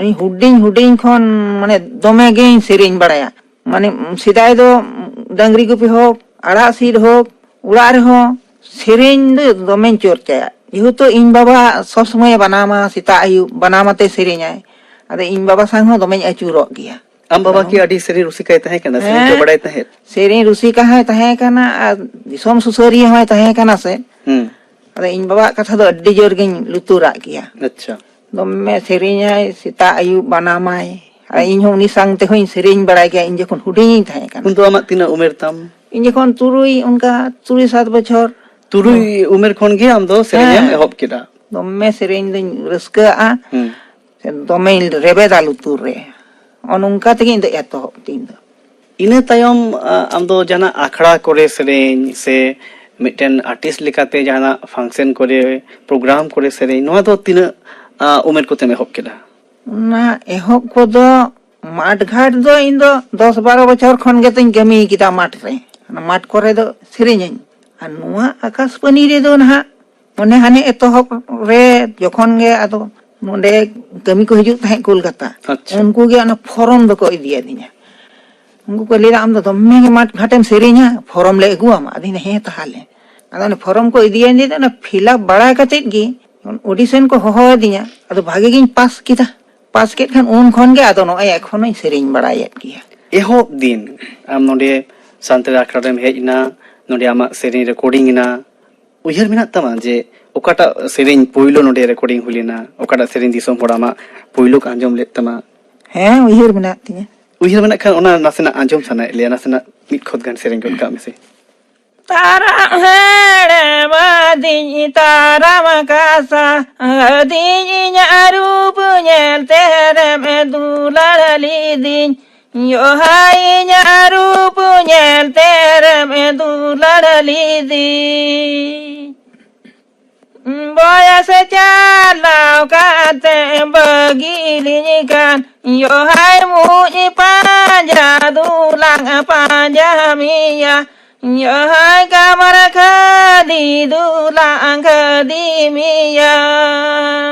ᱤᱧ ᱦᱩᱰᱤᱧ ᱦᱩᱰᱤᱧ ᱠᱷᱚᱱ ᱢᱟᱱᱮ ᱫᱚᱢᱮ ᱜᱤᱧ ᱥᱮᱨᱮᱧ ᱵᱟᱲᱟᱭᱟ᱾ ᱢᱟᱱᱮ ᱥᱮᱫᱟᱭ ᱫᱚ ᱰᱟᱹᱝᱨᱤ ᱜᱩᱯᱤ ᱦᱳᱠ, ᱟᱲᱟᱜ ᱥᱤᱫ ᱦᱳᱠ, ᱚᱲᱟᱜ ᱨᱮᱦᱚᱸ ᱥᱮᱨᱮᱧ ᱫᱚ ᱫᱚᱢᱮᱧ ᱪᱚᱨᱪᱟᱭᱟ᱾ ᱡᱮᱦᱮᱛᱩ ᱤᱧ ᱵᱟᱵᱟ ᱥᱚᱵ ᱥᱚᱢᱚᱭᱮ ᱵᱟᱱᱟᱢᱟ, ᱥᱮᱛᱟᱜ ᱟᱹᱭᱩᱵ ᱵᱟᱱᱟᱢ ᱟᱛᱮ ᱥᱮᱨᱮᱧᱟᱭ᱾ ᱟᱫᱚ ᱤᱧ ᱵᱟᱵᱟ ᱥᱟᱶ ᱦᱚᱸ ᱫᱚᱢᱮᱧ ᱟᱹᱪᱩᱨᱚᱜ ᱜᱮᱭᱟ᱾ ᱟᱢ ᱵᱟᱵᱟ ᱠᱤ ᱟᱹᱰᱤ ᱥᱮᱨᱮᱧ ᱨᱩᱥᱤᱠᱟᱭ ᱛᱟᱦᱮᱸ ᱠᱟᱱᱟ? ᱥᱮᱨᱮᱧ ᱠᱚ ᱦᱮᱸ᱾ ᱵᱟᱲᱟᱭ ᱛᱟᱦᱮᱸᱫ? ᱥᱮᱨᱮᱧ ᱨᱩᱥᱤᱠᱟ ᱦᱚᱸᱭ ᱛᱟᱦᱮᱸ ᱠᱟᱱᱟ ᱟᱨ ᱫᱤᱥᱚᱢ ᱥᱩᱥᱟᱹᱨᱤᱭᱟᱹ ᱦᱚᱸᱭ ᱛᱟᱦᱮᱸ ᱠᱟᱱᱟ ᱥᱮ᱾ ᱦᱩᱸ᱾ ᱟᱫᱚ ᱤᱧ ᱵᱟᱵᱟᱣᱟᱜ ᱠᱟᱛᱷᱟ ᱫᱚ ᱟᱹᱰᱤ ᱡᱳᱨ ᱜᱤᱧ ᱞᱩᱛᱩᱨᱟᱜ ᱜᱮᱭᱟ᱾ ᱟᱪᱪᱷᱟ᱾ ᱫᱚᱢᱮ ᱥᱮᱨᱮᱧᱟᱭ, ᱥᱮᱛᱟᱜ ᱟᱹᱭᱩᱵ ᱵᱟᱱᱟᱢᱟᱭ᱾ ᱟᱨ ᱦᱩᱸ᱾ ᱤᱧ ᱦᱚᱸ ᱩᱱᱤ ᱥᱟᱶ ᱛᱮᱦᱚᱸᱧ ᱥᱮᱨᱮᱧ ᱵᱟᱲᱟᱭ ᱜᱮᱭᱟ, ᱤᱧ ᱡᱚᱠᱷᱚᱱ ᱦᱩᱰᱤᱧᱤᱧ ᱛᱟᱦᱮᱸ ᱠᱟᱱᱟ᱾ ᱩᱱ ᱫᱚ ᱟᱢᱟᱜ ᱛᱤᱱᱟᱹᱜ ᱩᱢᱮᱨ ᱛᱟᱢ? ᱤᱧ ᱡᱚᱠᱷᱚᱱ ᱛᱩᱨᱩᱭ, ᱚᱱᱠᱟ ᱛᱩᱨᱩᱭ ᱩᱢᱮᱨ ᱠᱷᱚᱱ ᱜᱮ ᱟᱢ ᱫᱚ ᱥᱮᱨᱮᱧ ᱮᱢ ᱦᱮᱸ᱾ ᱮᱦᱚᱵ ᱠᱮᱫᱟ? ᱫᱚᱢᱮ ᱥᱮᱨᱮᱧ ᱫᱚᱧ ᱨᱟᱹᱥᱠᱟᱹᱜᱼᱟ᱾ ᱦᱩᱸ᱾ ᱫᱚᱢᱮᱧ ᱨᱮᱵᱮᱫᱟ ᱞᱩᱛᱩᱨ ᱨᱮ᱾ ᱱᱚᱜᱼᱚ ᱱᱚᱝᱠᱟ ᱛᱮᱜᱮ ᱤᱧ ᱫᱚ ᱮᱛᱚᱦᱚᱵ ᱛᱤᱧ ᱫᱚ᱾ ᱤᱱᱟᱹ ᱛᱟᱭᱚᱢ, ᱟ, ᱟᱢ ᱫᱚ ᱡᱟᱦᱟᱱᱟᱜ ᱟᱠᱷᱲᱟ ᱠᱚᱨᱮ ᱥᱮᱨᱮᱧ ᱥᱮ ᱢᱤᱫᱴᱮᱱ artist ᱞᱮᱠᱟᱛᱮ ᱡᱟᱦᱟᱱᱟᱜ function ᱠᱚᱨᱮ, program ᱠᱚᱨᱮ ᱥᱮᱨᱮᱧ, ᱱᱚᱣᱟ ᱫᱚ ᱛᱤᱱᱟᱹᱜ, ᱟ, ᱩᱢᱮᱨ ᱠᱚᱛᱮᱢ ᱮᱦᱚᱵ ᱠᱮᱫᱟ? ᱚᱱᱟ ᱮᱦᱚᱵ ᱠᱚᱫᱚ ᱢᱟᱴᱷ ᱜᱷᱟᱴ ᱫᱚ ᱤᱧ ᱫᱚ ᱫᱚᱥ ᱵᱟᱨᱚ ᱵᱚᱪᱷᱚᱨ ᱠᱷᱚᱱ ᱜᱮᱛᱚᱧ ᱠᱟᱹᱢᱤ ᱠᱮᱫᱟ ᱢᱟᱴᱷ ᱨᱮ᱾ ᱚᱱᱟ ᱢᱟᱴᱷ ᱠᱚᱨᱮ ᱫᱚ ᱥᱮᱨᱮᱧᱟᱹᱧ᱾ ᱟᱨ ᱱᱚᱣᱟ ᱟᱠᱟᱥᱵᱟᱱᱤ ᱨᱮᱫᱚ ᱱᱟᱦᱟᱜ ᱚᱱᱮ ᱦᱟᱱᱮ ᱮᱛᱚᱦᱚᱵ ᱨᱮ ᱡᱚᱠᱷᱚᱱ ᱜᱮ ᱟᱫᱚ ᱱᱚᱰᱮ ᱠᱟᱹᱢᱤ ᱠᱚ ᱦᱤᱡᱩᱜ ᱛᱟᱦᱮᱸᱫ ᱠᱳᱞᱠᱟᱛᱟ, ᱟᱪᱪᱷᱟ᱾ ᱩᱱᱠᱩ ᱜᱮ ᱚᱱᱟ form ᱫᱚᱠᱚ ᱤᱫᱤᱭᱟᱫᱤᱧᱟ᱾ ᱩᱱᱠᱩ ᱠᱚ ᱞᱟᱹᱭᱫᱟ, "ᱟᱢ ᱫᱚ ᱫᱚᱢᱮ ᱜᱮ ᱢᱟᱴᱷ ᱜᱷᱟᱴᱮᱢ ᱥᱮᱨᱮᱧᱟ, form ᱞᱮ ᱟᱹᱜᱩᱣᱟᱢᱟ?" ᱟᱫᱚᱧ ᱞᱟᱹᱭᱫᱟ, "ᱦᱮᱸ ᱛᱟᱦᱚᱞᱮ᱾" ᱟᱫᱚ ᱚᱱᱮ form ᱠᱚ ᱤᱫᱤᱭᱟᱫᱤᱧ ᱛᱮ ᱚᱱᱟ fill up ᱵᱟᱲᱟ ᱠᱟᱛᱮᱫ ᱜᱮ audition ᱠᱚ ᱦᱚᱦᱚᱣᱟᱫᱤᱧᱟ᱾ ᱟᱫᱚ ᱵᱷᱟᱜᱮ ᱜᱤᱧ ᱯᱟᱥ ᱠᱮᱫᱟ᱾ ᱯᱟᱥ ᱠᱮᱫ ᱠᱷᱟᱱ ᱩᱱ ᱠᱷᱚᱱ ᱜᱮ ᱟᱫᱚ ᱱᱚᱜᱼᱚᱭ ᱮᱠᱷᱚᱱ ᱦᱚᱸᱧ ᱥᱮᱨᱮᱧ ᱵᱟᱲᱟᱭᱮᱫ ᱜᱮᱭᱟ᱾ ᱮᱦᱚᱵ ᱫᱤᱱ ᱟᱢ ᱱᱚᱰᱮ ᱥᱟᱱᱛᱟᱲᱤ ᱟᱠᱷᱲᱟ ᱨᱮᱢ ᱦᱮᱡ ᱮᱱᱟ, ᱱᱚᱰᱮ ᱟᱢᱟᱜ ᱥᱮᱨᱮᱧ recording ᱮᱱᱟ, ᱩᱭᱦᱟᱹᱨ ᱢᱮᱱᱟᱜ ᱛᱟᱢᱟ ᱡᱮ ᱚᱠᱟᱴᱟᱜ ᱥᱮᱨᱮᱧ ᱯᱳᱭᱞᱳ ᱱᱚᱰᱮ recording ᱦᱩᱭ ᱞᱮᱱᱟ, ᱚᱠᱟᱴᱟᱜ ᱥᱮᱨᱮᱧ ᱫᱤᱥᱚᱢ ᱦᱚᱲ ᱟᱢᱟᱜ ᱯᱳᱭᱞᱳ ᱠᱚ ᱟᱸᱡᱚᱢ ᱞᱮᱫ ᱛᱟᱢᱟ? ᱦᱮᱸ, ᱩᱭᱦᱟᱹᱨ ᱢᱮᱱᱟᱜ ᱛᱤᱧᱟᱹ᱾ ᱩᱭᱦᱟᱹᱨ ᱢᱮᱱᱟᱜ ᱠᱷᱟᱱ ᱚᱱᱟ ᱱᱟᱥᱮᱱᱟᱜ ᱟᱸᱡᱚᱢ ᱥᱟᱱᱟᱭᱮᱫ ᱞᱮᱭᱟ, ᱱᱟᱥᱮᱱᱟᱜ ᱢᱤᱫ ᱠᱷᱚᱛ ᱜᱟᱱ ᱥᱮᱨᱮᱧ ᱜᱚᱫ ᱠᱟᱜ ᱢᱮᱥᱮ᱾ ᱛᱟᱨᱟᱢ ᱦᱮᱲᱮᱢ ᱟᱹᱫᱤᱧ, ᱛᱟᱨᱟᱢ ᱠᱟᱥᱟ ᱟᱹᱫᱤᱧ, ᱤᱧᱟᱜ ᱨᱩᱯ ᱧᱮᱞ ᱛᱮᱨᱮᱢ ᱫᱩᱞᱟᱹᱲ ᱞᱤᱫᱤᱧ, ᱭᱚᱦᱟ ᱤᱧᱟᱜ ᱨᱩᱯ ᱧᱮᱞ ᱛᱮᱨᱮᱢ ᱫᱩᱞᱟᱹᱲ ᱞᱤᱫᱤᱧ᱾ ᱵᱚᱭᱮᱥ ᱪᱟᱞᱟᱣ ᱠᱟᱛᱮ ᱵᱟᱹᱜᱤ ᱞᱤᱧ ᱠᱟᱱ, ᱭᱚᱦᱟᱭ ᱢᱩᱡ ᱯᱟᱸᱡᱟ ᱫᱩᱞᱟᱝ ᱯᱟᱸᱡᱟ ᱢᱮᱭᱟ᱾ ᱡᱟᱦᱟᱸᱭ ᱠᱟᱢᱟᱨ ᱠᱷᱟᱹᱫᱤ ᱫᱩᱞᱟᱝ ᱠᱷᱟᱹᱫᱤ ᱢᱮᱭᱟ᱾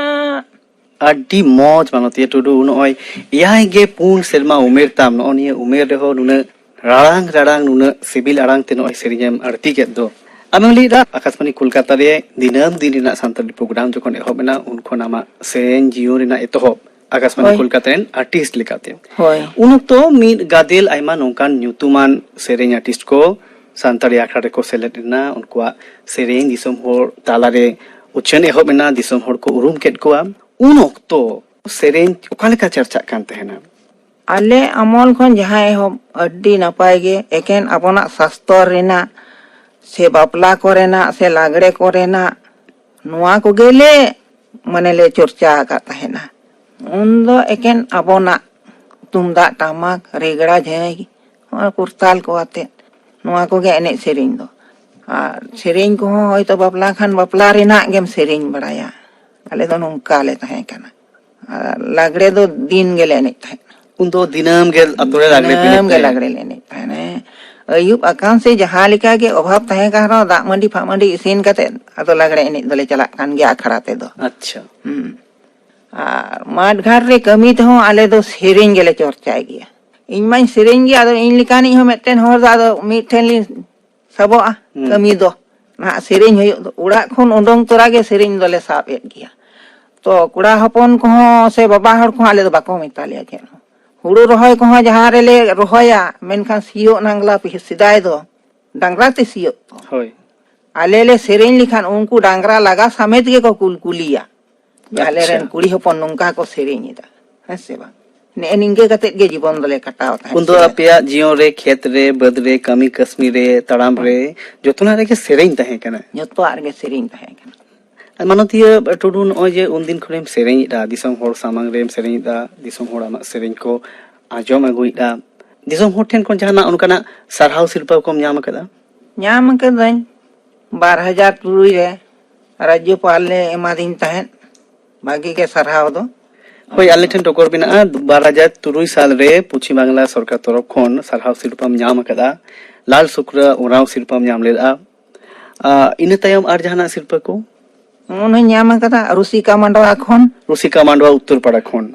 ᱟᱹᱰᱤ ᱢᱚᱡᱽ ᱢᱟᱱᱚᱛᱤᱭᱟᱹ ᱴᱩᱰᱩ, ᱱᱚᱜᱼᱚᱭ ᱮᱭᱟᱭ ᱜᱮ ᱯᱩᱱ ᱥᱮᱨᱢᱟ ᱩᱢᱮᱨ ᱛᱟᱢ, ᱱᱚᱜᱼᱚ ᱱᱤᱭᱟᱹ ᱩᱢᱮᱨ ᱨᱮᱦᱚᱸ ᱱᱩᱱᱟᱹᱜ ᱨᱟᱲᱟᱝ ᱨᱟᱲᱟᱝ, ᱱᱩᱱᱟᱹᱜ ᱥᱤᱵᱤᱞ ᱟᱲᱟᱝ ᱛᱮ ᱱᱚᱜᱼᱚᱭ ᱥᱮᱨᱮᱧ ᱮᱢ ᱟᱹᱲᱛᱤ ᱠᱮᱫ ᱫᱚ᱾ ᱟᱢᱮᱢ ᱞᱟᱹᱭᱮᱫᱟ ᱟᱠᱟᱥᱵᱟᱱᱤ ᱠᱳᱞᱠᱟᱛᱟ ᱨᱮ ᱫᱤᱱᱟᱹᱢ ᱫᱤᱱ ᱨᱮᱱᱟᱜ ᱥᱟᱱᱛᱟᱲᱤ ᱯᱨᱳᱜᱨᱟᱢ ᱡᱚᱠᱷᱚᱱ ᱮᱦᱚᱵ ᱮᱱᱟ, ᱩᱱ ᱠᱷᱚᱱ ᱟᱢᱟᱜ ᱥᱮᱨᱮᱧ ᱡᱤᱭᱚᱱ ᱨᱮᱱᱟᱜ ᱮᱛᱚᱦᱚᱵ ᱟᱠᱟᱥᱵᱟᱱᱤ ᱦᱳᱭ᱾ ᱠᱳᱞᱠᱟᱛᱟ ᱨᱮᱱ ᱟᱨᱴᱤᱥᱴ ᱞᱮᱠᱟᱛᱮ᱾ ᱦᱳᱭ᱾ ᱩᱱ ᱚᱠᱛᱚ ᱢᱤᱫ ᱜᱟᱫᱮᱞ ᱟᱭᱢᱟ ᱱᱚᱝᱠᱟᱱ ᱧᱩᱛᱩᱢᱟᱱ ᱥᱮᱨᱮᱧ ᱟᱨᱴᱤᱥᱴ ᱠᱚ ᱥᱟᱱᱛᱟᱲᱤ ᱟᱠᱷᱲᱟ ᱨᱮᱠᱚ ᱥᱮᱞᱮᱫ ᱮᱱᱟ᱾ ᱩᱱᱠᱩᱣᱟᱜ ᱥᱮᱨᱮᱧ ᱫᱤᱥᱚᱢ ᱦᱚᱲ ᱛᱟᱞᱟᱨᱮ ᱩᱪᱷᱟᱹᱱ ᱮᱦᱚᱵ ᱮᱱᱟ, ᱫᱤᱥᱚᱢ ᱦᱚᱲ ᱠᱚ ᱩᱨᱩᱢ ᱠᱮᱫ ᱠᱚᱣᱟ᱾ ᱩᱱ ᱚᱠᱛᱚ ᱥᱮᱨᱮᱧ ᱚᱠᱟ ᱞᱮᱠᱟ ᱪᱟᱨᱪᱟᱜ ᱠᱟᱱ ᱛᱟᱦᱮᱱᱟ? ᱟᱞᱮ ᱟᱢᱚᱞ ᱠᱷᱚᱱ ᱡᱟᱦᱟᱸ ᱮᱦᱚᱵ, ᱟᱹᱰᱤ ᱱᱟᱯᱟᱭ ᱜᱮ, ᱮᱠᱮᱱ ᱟᱵᱚᱱᱟᱜ ᱥᱟᱥᱛᱚᱨ ᱨᱮᱱᱟᱜ ᱥᱮ ᱵᱟᱯᱞᱟ ᱠᱚᱨᱮᱱᱟᱜ ᱥᱮ ᱞᱟᱜᱽᱲᱮ ᱠᱚᱨᱮᱱᱟᱜ ᱱᱚᱣᱟ ᱠᱚᱜᱮᱞᱮ ᱢᱟᱱᱮ ᱞᱮ ᱪᱚᱨᱪᱟ ᱟᱠᱟᱫ ᱛᱟᱦᱮᱱᱟ᱾ ᱩᱱᱫᱚ ᱮᱠᱮᱱ ᱟᱵᱚᱱᱟᱜ ᱛᱩᱢᱫᱟᱜ ᱴᱟᱢᱟᱠ, ᱨᱮᱜᱽᱲᱟ, ᱡᱷᱟᱹᱭ, ᱦᱚᱸᱜᱼᱚᱭ ᱠᱚᱨᱛᱟᱞ ᱠᱚ ᱟᱛᱮᱫ ᱱᱚᱣᱟ ᱠᱚᱜᱮ ᱮᱱᱮᱡ ᱥᱮᱨᱮᱧ ᱫᱚ᱾ ᱟᱨ ᱥᱮᱨᱮᱧ ᱠᱚᱦᱚᱸ ᱦᱚᱭᱛᱳ ᱵᱟᱯᱞᱟ ᱠᱷᱟᱱ ᱵᱟᱯᱞᱟ ᱨᱮᱱᱟᱜ ᱜᱮᱢ ᱥᱮᱨᱮᱧ ᱵᱟᱲᱟᱭᱟ᱾ ᱟᱞᱮ ᱫᱚ ᱱᱚᱝᱠᱟ ᱞᱮ ᱛᱟᱦᱮᱸ ᱠᱟᱱᱟ᱾ ᱟᱨ ᱞᱟᱜᱽᱲᱮ ᱫᱚ ᱫᱤᱱ ᱜᱮᱞᱮ ᱮᱱᱮᱡ ᱛᱟᱦᱮᱸᱫ᱾ ᱩᱱᱫᱚ ᱫᱤᱱᱟᱹᱢ ᱜᱮ ᱟᱛᱳ ᱨᱮ ᱞᱟᱜᱽᱲᱮ ᱯᱮ ᱮᱱᱮᱡ ᱫᱤᱱᱟᱹᱢ ᱜᱮ ᱛᱟᱦᱮᱸᱫ? ᱞᱟᱜᱽᱲᱮ ᱞᱮ ᱮᱱᱮᱡ ᱛᱟᱦᱮᱸᱫ᱾ ᱦᱮᱸ᱾ ᱟᱹᱭᱩᱵ ᱟᱠᱟᱱ ᱥᱮ ᱡᱟᱦᱟᱸ ᱞᱮᱠᱟ ᱜᱮ ᱚᱵᱷᱟᱵ ᱛᱟᱦᱮᱸ ᱠᱟᱱ ᱨᱮᱦᱚᱸ, ᱫᱟᱜ ᱢᱟᱹᱰᱤ ᱯᱷᱟᱜ ᱢᱟᱹᱰᱤ ᱤᱥᱤᱱ ᱠᱟᱛᱮᱫ ᱟᱫᱚ ᱞᱟᱜᱽᱲᱮ ᱮᱱᱮᱡ ᱫᱚᱞᱮ ᱪᱟᱞᱟᱜ ᱠᱟᱱ ᱜᱮᱭᱟ ᱟᱠᱷᱲᱟ ᱛᱮᱫᱚ᱾ ᱟᱪᱪᱷᱟ᱾ ᱦᱩᱸ᱾ ᱟᱨ ᱢᱟᱴᱷ ᱜᱷᱟᱴ ᱨᱮ ᱠᱟᱹᱢᱤ ᱛᱮᱦᱚᱸ ᱟᱞᱮ ᱫᱚ ᱥᱮᱨᱮᱧ ᱜᱮᱞᱮ ᱪᱚᱨᱪᱟᱭ ᱜᱮᱭᱟ᱾ ᱤᱧ ᱢᱟᱧ ᱥᱮᱨᱮᱧ ᱜᱮᱭᱟ, ᱟᱫᱚ ᱤᱧ ᱞᱮᱠᱟᱱᱤᱡ ᱦᱚᱸ ᱢᱤᱫᱴᱮᱱ ᱦᱚᱲ ᱫᱚ ᱟᱫᱚ ᱢᱤᱫ ᱴᱷᱮᱱ ᱞᱤᱧ ᱥᱟᱵᱚᱜᱼᱟ᱾ ᱦᱩᱸ᱾ ᱠᱟᱹᱢᱤ ᱫᱚ ᱱᱟᱦᱟᱜ ᱥᱮᱨᱮᱧ ᱦᱩᱭᱩᱜ ᱫᱚ, ᱚᱲᱟᱜ ᱠᱷᱚᱱ ᱩᱰᱩᱝ ᱛᱚᱨᱟ ᱜᱮ ᱥᱮᱨᱮᱧ ᱫᱚᱞᱮ ᱥᱟᱵ ᱮᱫ ᱜᱮᱭᱟ᱾ ᱛᱚ ᱠᱚᱲᱟ ᱦᱚᱯᱚᱱ ᱠᱚᱦᱚᱸ ᱥᱮ ᱵᱟᱵᱟ ᱦᱚᱲ ᱠᱚᱦᱚᱸ ᱟᱞᱮ ᱫᱚ ᱵᱟᱠᱚ ᱢᱮᱛᱟ ᱞᱮᱭᱟ ᱪᱮᱫ ᱦᱚᱸ᱾ ᱦᱩᱲᱩ ᱨᱚᱦᱚᱭ ᱠᱚᱦᱚᱸ ᱡᱟᱦᱟᱸ ᱨᱮᱞᱮ ᱨᱚᱦᱚᱭᱟ, ᱢᱮᱱᱠᱷᱟᱱ ᱥᱤᱭᱳᱜ ᱱᱟᱝᱞᱟ ᱯᱤ-, ᱥᱮᱫᱟᱭ ᱫᱚ ᱰᱟᱝᱨᱟ ᱛᱮ ᱥᱤᱭᱳᱜ ᱠᱚ᱾ ᱦᱳᱭ᱾ ᱟᱞᱮ ᱞᱮ ᱥᱮᱨᱮᱧ ᱞᱮᱠᱷᱟᱱ ᱩᱱᱠᱩ ᱰᱟᱝᱨᱟ ᱞᱟᱜᱟ ᱥᱟᱢᱮᱛ ᱜᱮᱠᱚ ᱠᱩᱞ ᱠᱩᱞᱤᱭᱟ᱾ ᱡᱮ ᱟᱞᱮ ᱨᱮᱱ ᱟᱪᱪᱷᱟ᱾ ᱠᱩᱲᱤ ᱦᱚᱯᱚᱱ ᱱᱚᱝᱠᱟ ᱠᱚ ᱥᱮᱨᱮᱧ ᱮᱫᱟ, ᱦᱮᱸ ᱥᱮ ᱵᱟᱝ? ᱱᱮᱜᱼᱮ ᱱᱤᱝᱠᱟᱹ ᱠᱟᱛᱮᱫ ᱜᱮ ᱡᱤᱵᱚᱱ ᱫᱚᱞᱮ ᱠᱟᱴᱟᱣ ᱛᱟᱦᱮᱸᱫ᱾ ᱩᱱᱫᱚ ᱥᱮ ᱟᱯᱮᱭᱟᱜ ᱡᱤᱭᱚᱱ ᱨᱮ ᱠᱷᱮᱛ ᱨᱮ, ᱵᱟᱹᱫᱽ ᱨᱮ, ᱠᱟᱹᱢᱤ ᱠᱟᱹᱥᱱᱤ ᱨᱮ, ᱛᱟᱲᱟᱢ ᱨᱮ, ᱡᱚᱛᱚᱱᱟᱜ ᱨᱮᱜᱮ ᱥᱮᱨᱮᱧ ᱛᱟᱦᱮᱸ ᱠᱟᱱᱟ? ᱡᱚᱛᱚᱣᱟᱜ ᱨᱮᱜᱮ ᱥᱮᱨᱮᱧ ᱛᱟᱦᱮᱸ ᱠᱟᱱᱟ᱾ ᱟᱨ ᱢᱟᱱᱚᱛᱤᱭᱟᱹ ᱴᱩᱰᱩ, ᱱᱚᱜᱼᱚᱭ ᱡᱮ ᱩᱱᱫᱤᱱ ᱠᱷᱚᱱᱮᱢ ᱥᱮᱨᱮᱧᱮᱫᱼᱟ, ᱫᱤᱥᱚᱢ ᱦᱚᱲ ᱥᱟᱢᱟᱝ ᱨᱮᱢ ᱥᱮᱨᱮᱧᱮᱫᱼᱟ, ᱫᱤᱥᱚᱢ ᱦᱚᱲ ᱟᱢᱟᱜ ᱥᱮᱨᱮᱧ ᱠᱚ ᱟᱸᱡᱚᱢ ᱟᱹᱜᱩᱭᱮᱫᱼᱟ, ᱫᱤᱥᱚᱢ ᱦᱚᱲ ᱴᱷᱮᱱ ᱠᱷᱚᱱ ᱡᱟᱦᱟᱱᱟᱜ ᱚᱱᱠᱟᱱᱟᱜ ᱥᱟᱨᱦᱟᱣ ᱥᱤᱨᱯᱟᱹ ᱠᱚᱢ ᱧᱟᱢ ᱟᱠᱟᱫᱟ? ᱧᱟᱢ ᱟᱠᱟᱫᱟᱹᱧ᱾ ᱵᱟᱨ ᱦᱟᱡᱟᱨ ᱛᱩᱨᱩᱭ ᱨᱮ ᱨᱟᱡᱽᱡᱚᱯᱟᱞ ᱞᱮ ᱮᱢᱟᱫᱤᱧ ᱛᱟᱦᱮᱸᱫ᱾ ᱵᱷᱟᱜᱤ ᱜᱮ ᱥᱟᱨᱦᱟᱣ ᱫᱚ᱾ ᱦᱳᱭ, ᱟᱞᱮ ᱴᱷᱮᱱ ᱴᱚᱠᱚᱨ ᱢᱮᱱᱟᱜᱼᱟ᱾ ᱵᱟᱨ ᱦᱟᱡᱟᱨ ᱛᱩᱨᱩᱭ ᱥᱟᱞ ᱨᱮ ᱯᱚᱪᱷᱤᱢ ᱵᱟᱝᱞᱟ ᱥᱚᱨᱠᱟᱨ ᱛᱚᱨᱚᱯ ᱠᱷᱚᱱ ᱥᱟᱨᱦᱟᱣ ᱥᱤᱨᱯᱟᱹᱢ ᱧᱟᱢ ᱟᱠᱟᱫᱟ᱾ ᱞᱟᱞ ᱥᱩᱠᱨᱟ ᱳᱨᱟᱸᱣ ᱥᱤᱨᱯᱟᱹᱢ ᱧᱟᱢ ᱞᱮᱫᱼᱟ᱾ ᱟ, ᱤᱱᱟᱹ ᱛᱟᱭᱚᱢ ᱟᱨ ᱡᱟᱦᱟᱱᱟᱜ ᱥᱤᱨᱯᱟᱹ ᱠᱚ? ᱚᱱᱟᱧ ᱧᱟᱢ ᱟᱠᱟᱫᱟ ᱨᱩᱥᱤᱠᱟ ᱢᱟᱰᱣᱟ ᱠᱷᱚᱱ᱾ ᱨᱩᱥᱤᱠᱟ ᱢᱟᱰᱣᱟ ᱩᱛᱛᱚᱨ ᱯᱟᱲᱟ ᱠᱷᱚᱱ᱾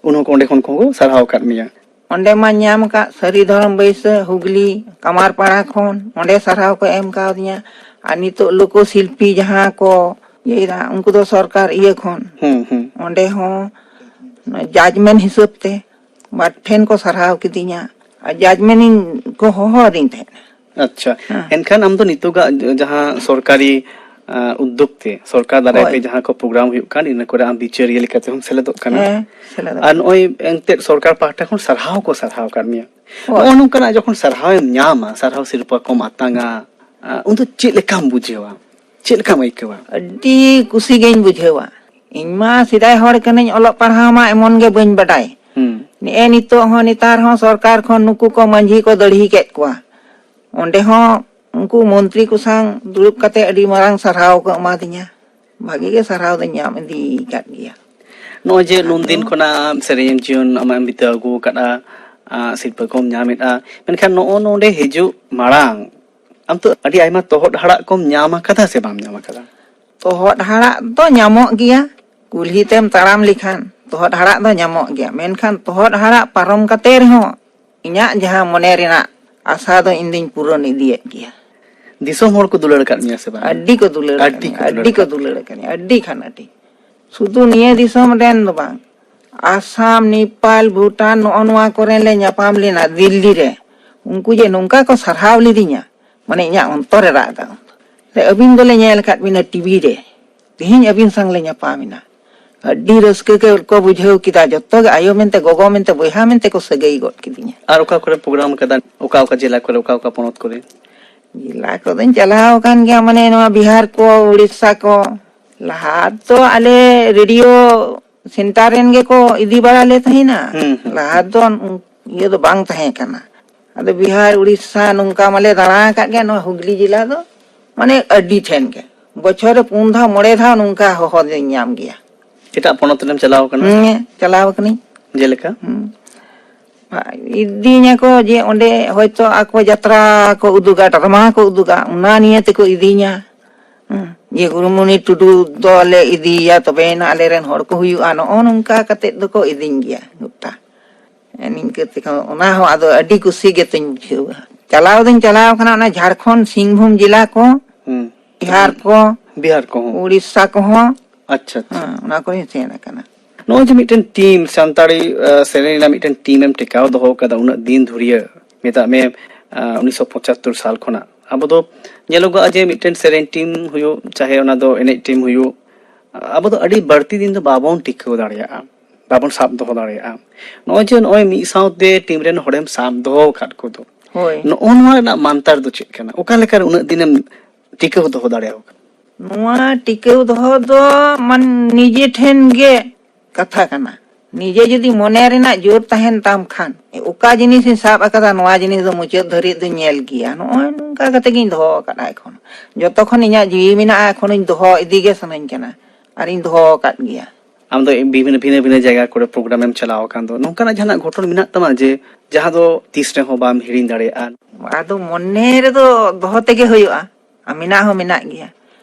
ᱩᱱ ᱦᱚᱸ ᱚᱸᱰᱮ ᱠᱷᱚᱱ ᱠᱚ ᱥᱟᱨᱦᱟᱣ ᱟᱠᱟᱫ ᱢᱮᱭᱟ᱾ ᱚᱸᱰᱮ ᱢᱟ ᱧᱟᱢ ᱟᱠᱟᱫ ᱥᱟᱹᱨᱤ ᱫᱷᱚᱨᱚᱢ ᱵᱟᱹᱭᱥᱟᱹ ᱦᱩᱜᱽᱞᱤ ᱠᱟᱢᱟᱨ ᱯᱟᱲᱟ ᱠᱷᱚᱱ, ᱚᱸᱰᱮ ᱥᱟᱨᱦᱟᱣ ᱠᱚ ᱮᱢ ᱠᱟᱣᱫᱤᱧᱟ᱾ ᱟᱨ ᱱᱤᱛᱚᱜ ᱞᱳᱠᱚ ᱥᱤᱞᱯᱤ ᱡᱟᱦᱟᱸ ᱠᱚ ᱤᱭᱟᱹᱭᱮᱫᱟ, ᱩᱱᱠᱩ ᱫᱚ ᱥᱚᱨᱠᱟᱨ ᱤᱭᱟᱹ ᱠᱷᱚᱱ᱾ ᱦᱩᱸ, ᱦᱩᱸ᱾ ᱚᱸᱰᱮ ᱦᱚᱸ ᱡᱟᱡᱽᱢᱮᱱ ᱦᱤᱥᱟᱹᱵ ᱛᱮ ᱵᱟᱨ ᱴᱷᱮᱱ ᱠᱚ ᱥᱟᱨᱦᱟᱣ ᱠᱤᱫᱤᱧᱟ᱾ ᱟᱨ ᱡᱟᱡᱽᱢᱮᱱ ᱤᱧ ᱠᱚ ᱦᱚᱦᱚ ᱟᱹᱫᱤᱧ ᱛᱟᱦᱮᱸᱫ᱾ ᱟᱪᱪᱷᱟ, ᱦᱮᱸ᱾ ᱮᱱᱠᱷᱟᱱ ᱟᱢ ᱫᱚ ᱱᱤᱛᱚᱜᱟᱜ ᱡᱟᱦᱟᱸ ᱥᱚᱨᱠᱟᱨᱤ, ᱟ, ᱩᱫᱽᱫᱳᱜᱽ ᱛᱮ, ᱥᱚᱨᱠᱟᱨ ᱫᱟᱨᱟᱭ ᱛᱮ ᱦᱳᱭ᱾ ᱡᱟᱦᱟᱸ ᱠᱚ ᱯᱨᱳᱜᱨᱟᱢ ᱦᱩᱭᱩᱜ ᱠᱟᱱ, ᱤᱱᱟᱹ ᱠᱚᱨᱮ ᱟᱢ ᱵᱤᱪᱟᱹᱨᱤᱭᱟᱹ ᱞᱮᱠᱟᱛᱮ ᱦᱚᱸᱢ ᱥᱮᱞᱮᱫᱚᱜ ᱠᱟᱱᱟ᱾ ᱦᱮᱸ, ᱥᱮᱞᱮᱫᱚᱜ ᱟᱨ ᱠᱟᱱᱟ᱾ ᱱᱚᱜᱼᱚᱭ ᱮᱱᱛᱮᱫ ᱥᱚᱨᱠᱟᱨ ᱯᱟᱦᱴᱟ ᱠᱷᱚᱱ ᱥᱟᱨᱦᱟᱣ ᱠᱚ ᱥᱟᱨᱦᱟᱣ ᱟᱠᱟᱫ ᱢᱮᱭᱟ᱾ ᱦᱳᱭ᱾ ᱱᱚᱜᱼᱚ ᱱᱚᱝᱠᱟᱱᱟᱜ ᱡᱚᱠᱷᱚᱱ ᱥᱟᱨᱦᱟᱣ ᱮᱢ ᱧᱟᱢᱟ, ᱥᱟᱨᱦᱟᱣ ᱥᱤᱨᱯᱟᱹ ᱠᱚᱢ ᱟᱛᱟᱝᱟ, ᱟ, ᱩᱱ ᱫᱚ ᱪᱮᱫ ᱞᱮᱠᱟᱢ ᱵᱩᱡᱷᱟᱹᱣᱟ? ᱪᱮᱫ ᱞᱮᱠᱟᱢ ᱟᱹᱭᱠᱟᱹᱣᱟ? ᱟᱹᱰᱤ ᱠᱩᱥᱤ ᱜᱤᱧ ᱵᱩᱡᱷᱟᱹᱣᱟ᱾ ᱤᱧ ᱢᱟ ᱥᱮᱫᱟᱭ ᱦᱚᱲ ᱠᱟᱹᱱᱟᱹᱧ, ᱚᱞᱚᱜ ᱯᱟᱲᱦᱟᱣ ᱢᱟ ᱮᱢᱚᱱ ᱜᱮ ᱵᱟᱹᱧ ᱵᱟᱰᱟᱭ᱾ ᱦᱩᱸ᱾ ᱱᱮᱜᱼᱮ ᱱᱤᱛᱚᱜ ᱦᱚᱸ ᱱᱮᱛᱟᱨ ᱦᱚᱸ ᱥᱚᱨᱠᱟᱨ ᱠᱷᱚᱱ ᱱᱩᱠᱩ ᱠᱚ ᱢᱟᱹᱡᱷᱤ ᱠᱚ ᱫᱟᱲᱦᱤ ᱠᱮᱫ ᱠᱚᱣᱟ᱾ ᱚᱸᱰᱮ ᱦᱚᱸ ᱩᱱᱠᱩ ᱢᱚᱱᱛᱨᱤ ᱠᱚ ᱥᱟᱶ ᱫᱩᱲᱩᱵ ᱠᱟᱛᱮ ᱟᱹᱰᱤ ᱢᱟᱨᱟᱝ ᱥᱟᱨᱦᱟᱣ ᱠᱚ ᱮᱢᱟᱫᱤᱧᱟ᱾ ᱵᱷᱟᱜᱤ ᱜᱮ ᱥᱟᱨᱦᱟᱣ ᱫᱚᱧ ᱧᱟᱢ ᱤᱫᱤ ᱟᱠᱟᱫ ᱜᱮᱭᱟ᱾ ᱱᱚᱜᱼᱚᱭ ᱡᱮ ᱱᱩᱱᱫᱤᱱ ᱠᱷᱚᱱᱟᱜ ᱟᱢ ᱥᱮᱨᱮᱧ ᱡᱤᱭᱚᱱ ᱟᱢᱟᱜ ᱮᱢ ᱵᱤᱛᱟᱹᱣ ᱟᱹᱜᱩ ᱟᱠᱟᱫᱼᱟ, ᱟ, ᱥᱤᱨᱯᱟᱹ ᱠᱚᱢ ᱧᱟᱢᱮᱫᱼᱟ, ᱢᱮᱱᱠᱷᱟᱱ ᱱᱚᱜᱼᱚ ᱱᱚᱰᱮ ᱦᱤᱡᱩᱜ ᱢᱟᱲᱟᱝ ᱟᱢ ᱛᱚ ᱟᱹᱰᱤ ᱟᱭᱢᱟ ᱛᱚᱦᱚᱫ ᱦᱟᱲᱟᱜ ᱠᱚᱢ ᱧᱟᱢ ᱟᱠᱟᱫᱟ ᱥᱮ ᱵᱟᱢ ᱧᱟᱢ ᱟᱠᱟᱫᱟ? ᱛᱚᱦᱚᱫ ᱦᱟᱲᱟᱜ ᱫᱚ ᱧᱟᱢᱚᱜ ᱜᱮᱭᱟ, ᱠᱩᱞᱦᱤ ᱛᱮᱢ ᱛᱟᱲᱟᱢ ᱞᱮᱠᱷᱟᱱ ᱛᱚᱦᱚᱫ ᱦᱟᱲᱟᱜ ᱫᱚ ᱧᱟᱢᱚᱜ ᱜᱮᱭᱟ, ᱢᱮᱱᱠᱷᱟᱱ ᱛᱚᱦᱚᱫ ᱦᱟᱲᱟᱜ ᱯᱟᱨᱚᱢ ᱠᱟᱛᱮ ᱨᱮᱦᱚᱸ ᱤᱧᱟᱹᱜ ᱡᱟᱦᱟᱸ ᱢᱚᱱᱮ ᱨᱮᱱᱟᱜ ᱟᱥᱟ ᱫᱚ ᱤᱧ ᱫᱩᱧ ᱯᱩᱨᱚᱱ ᱤᱫᱤᱭᱮᱫ ᱜᱮᱭᱟ᱾ ᱫᱤᱥᱚᱢ ᱦᱚᱲ ᱠᱚ ᱫᱩᱞᱟᱹᱲ ᱟᱠᱟᱫ ᱢᱮᱭᱟ ᱥᱮ ᱵᱟᱝ? ᱟᱹᱰᱤ ᱠᱚ ᱫᱩᱞᱟᱹᱲ ᱟᱹᱰᱤ ᱟᱠᱟᱫᱤᱧᱟ, ᱠᱚ ᱫᱩᱞᱟᱹᱲ ᱟᱹᱰᱤ ᱠᱚ ᱟᱠᱟᱫ ᱫᱩᱞᱟᱹᱲ ᱟᱠᱟᱫᱤᱧᱟ, ᱟᱹᱰᱤ ᱠᱷᱟᱱ ᱟᱹᱰᱤ᱾ ᱥᱩᱫᱷᱩ ᱱᱤᱭᱟᱹ ᱫᱤᱥᱚᱢ ᱨᱮᱱ ᱫᱚ ᱵᱟᱝ, ᱟᱥᱟᱢ, ᱱᱮᱯᱟᱞ, ᱵᱷᱩᱴᱟᱱ, ᱱᱚᱜᱼᱚ ᱱᱚᱣᱟ ᱠᱚᱨᱮ ᱞᱮ ᱧᱟᱯᱟᱢ ᱞᱮᱱᱟ ᱫᱤᱞᱞᱤ ᱨᱮ᱾ ᱩᱱᱠᱩ ᱡᱮ ᱱᱚᱝᱠᱟ ᱠᱚ ᱥᱟᱨᱦᱟᱣ ᱞᱤᱫᱤᱧᱟ, ᱢᱟᱱᱮ ᱤᱧᱟᱹᱜ ᱚᱱᱛᱚᱨ ᱮ ᱨᱟᱜ ᱮᱫᱟ᱾ ᱟᱹᱵᱤᱱ ᱫᱚᱞᱮ ᱧᱮᱞ ᱟᱠᱟᱫ ᱵᱤᱱᱟ ᱴᱤᱵᱷᱤ ᱨᱮ, ᱛᱮᱦᱮᱧ ᱟᱹᱵᱤᱱ ᱥᱟᱝ ᱞᱮ ᱧᱟᱯᱟᱢ ᱮᱱᱟ᱾ ᱟᱹᱰᱤ ᱨᱟᱹᱥᱠᱟᱹ ᱜᱮ ᱠᱚ ᱵᱩᱡᱷᱟᱹᱣ ᱠᱮᱫᱟ, ᱡᱚᱛᱚ ᱜᱮ ᱟᱭᱳ ᱢᱮᱱᱛᱮ, ᱜᱚᱜᱚ ᱢᱮᱱᱛᱮ, ᱵᱚᱭᱦᱟ ᱢᱮᱱᱛᱮ ᱠᱚ ᱥᱟᱹᱜᱟᱹᱭ ᱜᱚᱫ ᱠᱤᱫᱤᱧᱟ᱾ ᱟᱨ ᱚᱠᱟ ᱠᱚᱨᱮ ᱯᱨᱳᱜᱨᱟᱢ ᱟᱠᱟᱫᱟ, ᱚᱠᱟ ᱚᱠᱟ ᱡᱮᱞᱟ ᱠᱚᱨᱮ, ᱚᱠᱟ ᱚᱠᱟ ᱯᱚᱱᱚᱛ ᱠᱚᱨᱮ? ᱡᱮᱞᱟ ᱠᱚᱫᱚᱧ ᱪᱟᱞᱟᱣ ᱟᱠᱟᱱ ᱜᱮᱭᱟ, ᱢᱟᱱᱮ ᱱᱚᱣᱟ ᱵᱤᱦᱟᱨ ᱠᱚ, ᱩᱲᱤᱥᱥᱟ ᱠᱚ᱾ ᱞᱟᱦᱟ ᱫᱚ ᱟᱞᱮ ᱨᱮᱰᱤᱭᱳ ᱥᱮᱱᱴᱟᱨ ᱨᱮᱱ ᱜᱮᱠᱚ ᱤᱫᱤ ᱵᱟᱲᱟ ᱞᱮ ᱛᱟᱦᱮᱱᱟ᱾ ᱦᱩᱸ, ᱦᱩᱸ᱾ ᱞᱟᱦᱟ ᱫᱚ ᱤᱭᱟᱹ ᱫᱚ ᱵᱟᱝ ᱛᱟᱦᱮᱸ ᱠᱟᱱᱟ᱾ ᱟᱫᱚ ᱵᱤᱦᱟᱨ, ᱩᱲᱤᱥᱥᱟ ᱱᱚᱝᱠᱟ ᱢᱟᱞᱮ ᱫᱟᱬᱟ ᱟᱠᱟᱫ ᱜᱮᱭᱟ, ᱱᱚᱣᱟ ᱦᱩᱜᱽᱞᱤ ᱡᱮᱞᱟ ᱫᱚ ᱢᱟᱱᱮ ᱟᱹᱰᱤ ᱴᱷᱮᱱ ᱜᱮ᱾ ᱵᱚᱪᱷᱚᱨ ᱨᱮ ᱯᱩᱱ ᱫᱷᱟᱣ, ᱢᱚᱬᱮ ᱫᱷᱟᱣ ᱱᱚᱝᱠᱟ ᱦᱚᱦᱚ ᱫᱚᱧ ᱧᱟᱢ ᱜᱮᱭᱟ᱾ ᱮᱴᱟᱜ ᱯᱚᱱᱚᱛ ᱨᱮᱢ ᱪᱟᱞᱟᱣ ᱟᱠᱟᱱᱟ? ᱦᱮᱸ, ᱪᱟᱞᱟᱣ ᱟᱠᱟᱱᱟᱹᱧ᱾ ᱡᱮᱞᱮᱠᱟ? ᱦᱩᱸ᱾ ᱤᱫᱤᱧᱟᱠᱚ ᱡᱮ ᱚᱸᱰᱮ ᱦᱚᱭᱛᱚ ᱟᱠᱚ ᱡᱟᱛᱨᱟ ᱠᱚ ᱩᱫᱩᱜᱟ, ᱰᱨᱟᱢᱟ ᱠᱚ ᱩᱫᱩᱜᱟ, ᱚᱱᱟ ᱱᱤᱭᱮ ᱛᱮᱠᱚ ᱤᱫᱤᱧᱟ᱾ ᱦᱮᱸ, ᱡᱮ ᱜᱩᱨᱩᱢᱩᱱᱤ ᱴᱩᱰᱩ ᱫᱚᱞᱮ ᱤᱫᱤᱭᱮᱭᱟ, ᱛᱚᱵᱮᱭᱮᱱᱟ ᱟᱞᱮᱨᱮᱱ ᱦᱚᱲ ᱠᱚ ᱦᱩᱭᱩᱜᱼᱟ, ᱱᱚᱜᱼᱚ ᱱᱚᱝᱠᱟ ᱠᱟᱛᱮᱫ ᱫᱚᱠᱚ ᱤᱫᱤᱧ ᱜᱮᱭᱟ ᱜᱚᱴᱟ᱾ ᱱᱤᱝᱠᱟᱹ ᱛᱮᱠᱚ, ᱚᱱᱟ ᱦᱚᱸ ᱟᱫᱚ ᱟᱹᱰᱤ ᱠᱩᱥᱤ ᱜᱮᱛᱚᱧ ᱵᱩᱡᱷᱟᱹᱣᱟ᱾ ᱪᱟᱞᱟᱣ ᱫᱚᱧ ᱪᱟᱞᱟᱣ ᱠᱟᱱᱟ ᱚᱱᱟ ᱡᱷᱟᱲᱠᱷᱚᱸᱰ, ᱥᱤᱝᱵᱷᱩᱢ ᱡᱮᱞᱟ ᱠᱚ, ᱦᱩᱸ᱾ ᱵᱤᱦᱟᱨ ᱠᱚ, ᱵᱤᱦᱟᱨ ᱠᱚᱦᱚᱸ᱾ ᱩᱲᱤᱥᱥᱟ ᱠᱚᱦᱚᱸ᱾ ᱟᱪᱪᱷᱟ, ᱟᱪᱪᱷᱟ᱾ ᱦᱮᱸ, ᱚᱱᱟ ᱠᱚᱨᱮᱧ ᱥᱮᱱ ᱟᱠᱟᱱᱟ᱾ ᱱᱚᱜᱼᱚᱭ ᱡᱮ ᱢᱤᱫᱴᱮᱱ ᱴᱤᱢ, ᱥᱟᱱᱛᱟᱲᱤ, ᱟ, ᱥᱮᱨᱮᱧ ᱨᱮᱱᱟᱜ ᱢᱤᱫᱴᱮᱱ ᱴᱤᱢ ᱮᱢ ᱴᱮᱠᱟᱣ ᱫᱚᱦᱚ ᱟᱠᱟᱫᱟ ᱩᱱᱟᱹᱜ ᱫᱤᱱ ᱫᱷᱩᱨᱤᱭᱟᱹ, ᱢᱮᱛᱟᱜ ᱢᱮ, ᱟ, ᱩᱱᱤᱥᱥᱚ ᱯᱚᱸᱪᱟᱛᱛᱳᱨ ᱥᱟᱞ ᱠᱷᱚᱱᱟᱜ᱾ ᱟᱵᱚ ᱫᱚ ᱧᱮᱞᱚᱜᱚᱜᱼᱟ ᱡᱮ ᱢᱤᱫᱴᱮᱱ ᱥᱮᱨᱮᱧ ᱴᱤᱢ ᱦᱩᱭᱩᱜ, ᱪᱟᱦᱮ ᱚᱱᱟ ᱫᱚ ᱮᱱᱮᱡ ᱴᱤᱢ ᱦᱩᱭᱩᱜ, ᱟᱵᱚ ᱫᱚ ᱟᱹᱰᱤ ᱵᱟᱹᱲᱛᱤ ᱫᱤᱱ ᱫᱚ ᱵᱟᱵᱚᱱ ᱴᱤᱠᱟᱹᱣ ᱫᱟᱲᱮᱭᱟᱜᱼᱟ, ᱵᱟᱵᱚᱱ ᱥᱟᱵ ᱫᱚᱦᱚ ᱫᱟᱲᱮᱭᱟᱜᱼᱟ᱾ ᱱᱚᱜᱼᱚᱭ ᱡᱮ ᱱᱚᱜᱼᱚᱭ ᱢᱤᱫ ᱥᱟᱶᱛᱮ ᱴᱤᱢ ᱨᱮᱱ ᱦᱚᱲᱮᱢ ᱥᱟᱵ ᱫᱚᱦᱚ ᱟᱠᱟᱫ ᱠᱚᱫᱚ, ᱦᱳᱭ᱾ ᱱᱚᱜᱼᱚ ᱱᱚᱣᱟ ᱨᱮᱱᱟᱜ ᱢᱟᱱᱛᱟᱨ ᱫᱚ ᱪᱮᱫ ᱠᱟᱱᱟ? ᱚᱠᱟ ᱞᱮᱠᱟᱨᱮ ᱩᱱᱟᱹᱜ ᱫᱤᱱᱮᱢ ᱴᱤᱠᱟᱹᱣ ᱫᱚᱦᱚ ᱫᱟᱲᱮᱭᱟᱠᱚ ᱠᱟᱱᱟ? ᱱᱚᱣᱟ ᱴᱤᱠᱟᱹᱣ ᱫᱚᱦᱚ ᱫᱚ ᱢᱟᱱ ᱱᱤᱡᱮ ᱴᱷᱮᱱ ᱜᱮ ᱠᱟᱛᱷᱟ ᱠᱟᱱᱟ᱾ ᱱᱤᱡᱮ ᱡᱩᱫᱤ ᱢᱚᱱᱮ ᱨᱮᱱᱟᱜ ᱡᱳᱨ ᱛᱟᱦᱮᱱ ᱛᱟᱢ ᱠᱷᱟᱱ, ᱚᱠᱟ ᱡᱤᱱᱤᱥᱤᱧ ᱥᱟᱵ ᱟᱠᱟᱫᱟ, ᱱᱚᱣᱟ ᱡᱤᱱᱤᱥ ᱫᱚ ᱢᱩᱪᱟᱹᱫ ᱫᱷᱟᱹᱨᱤᱡ ᱫᱚᱧ ᱧᱮᱞ ᱜᱮᱭᱟ᱾ ᱱᱚᱜᱼᱚᱭ ᱱᱚᱝᱠᱟ ᱠᱟᱛᱮ ᱜᱤᱧ ᱫᱚᱦᱚ ᱟᱠᱟᱫᱼᱟ ᱮᱠᱷᱚᱱ᱾ ᱡᱚᱛᱚ ᱠᱷᱚᱱ ᱤᱧᱟᱹᱜ ᱡᱤᱣᱤ ᱢᱮᱱᱟᱜᱼᱟ, ᱮᱠᱷᱚᱱᱤᱧ ᱫᱚᱦᱚ ᱤᱫᱤ ᱜᱮ ᱥᱟᱱᱟᱧ ᱠᱟᱱᱟ, ᱟᱨᱤᱧ ᱫᱚᱦᱚ ᱟᱠᱟᱫ ᱜᱮᱭᱟ᱾ ᱟᱢ ᱫᱚ ᱵᱤᱵᱷᱤᱱᱱᱚ, ᱵᱷᱤᱱᱟᱹ ᱵᱷᱤᱱᱟᱹ ᱡᱟᱭᱜᱟ ᱠᱚᱨᱮ ᱯᱨᱳᱜᱨᱟᱢ ᱮᱢ ᱪᱟᱞᱟᱣ ᱟᱠᱟᱱ ᱫᱚ, ᱱᱚᱝᱠᱟᱱᱟᱜ ᱡᱟᱦᱟᱱᱟᱜ ᱜᱷᱚᱴᱚᱱ ᱢᱮᱱᱟᱜ ᱛᱟᱢᱟ ᱡᱮ, ᱡᱟᱦᱟᱸ ᱫᱚ ᱛᱤᱥ ᱨᱮᱦᱚᱸ ᱵᱟᱢ ᱦᱤᱲᱤᱧ ᱫᱟᱲᱮᱭᱟᱜᱼᱟ? ᱟᱫᱚ ᱢᱚᱱᱮ ᱨᱮᱫᱚ ᱫᱚᱦᱚ ᱛᱮᱜᱮ ᱦᱩᱭᱩᱜᱼᱟ, ᱟᱨ ᱢᱮᱱᱟᱜ ᱦᱚᱸ ᱢᱮᱱᱟᱜ ᱜᱮᱭᱟ᱾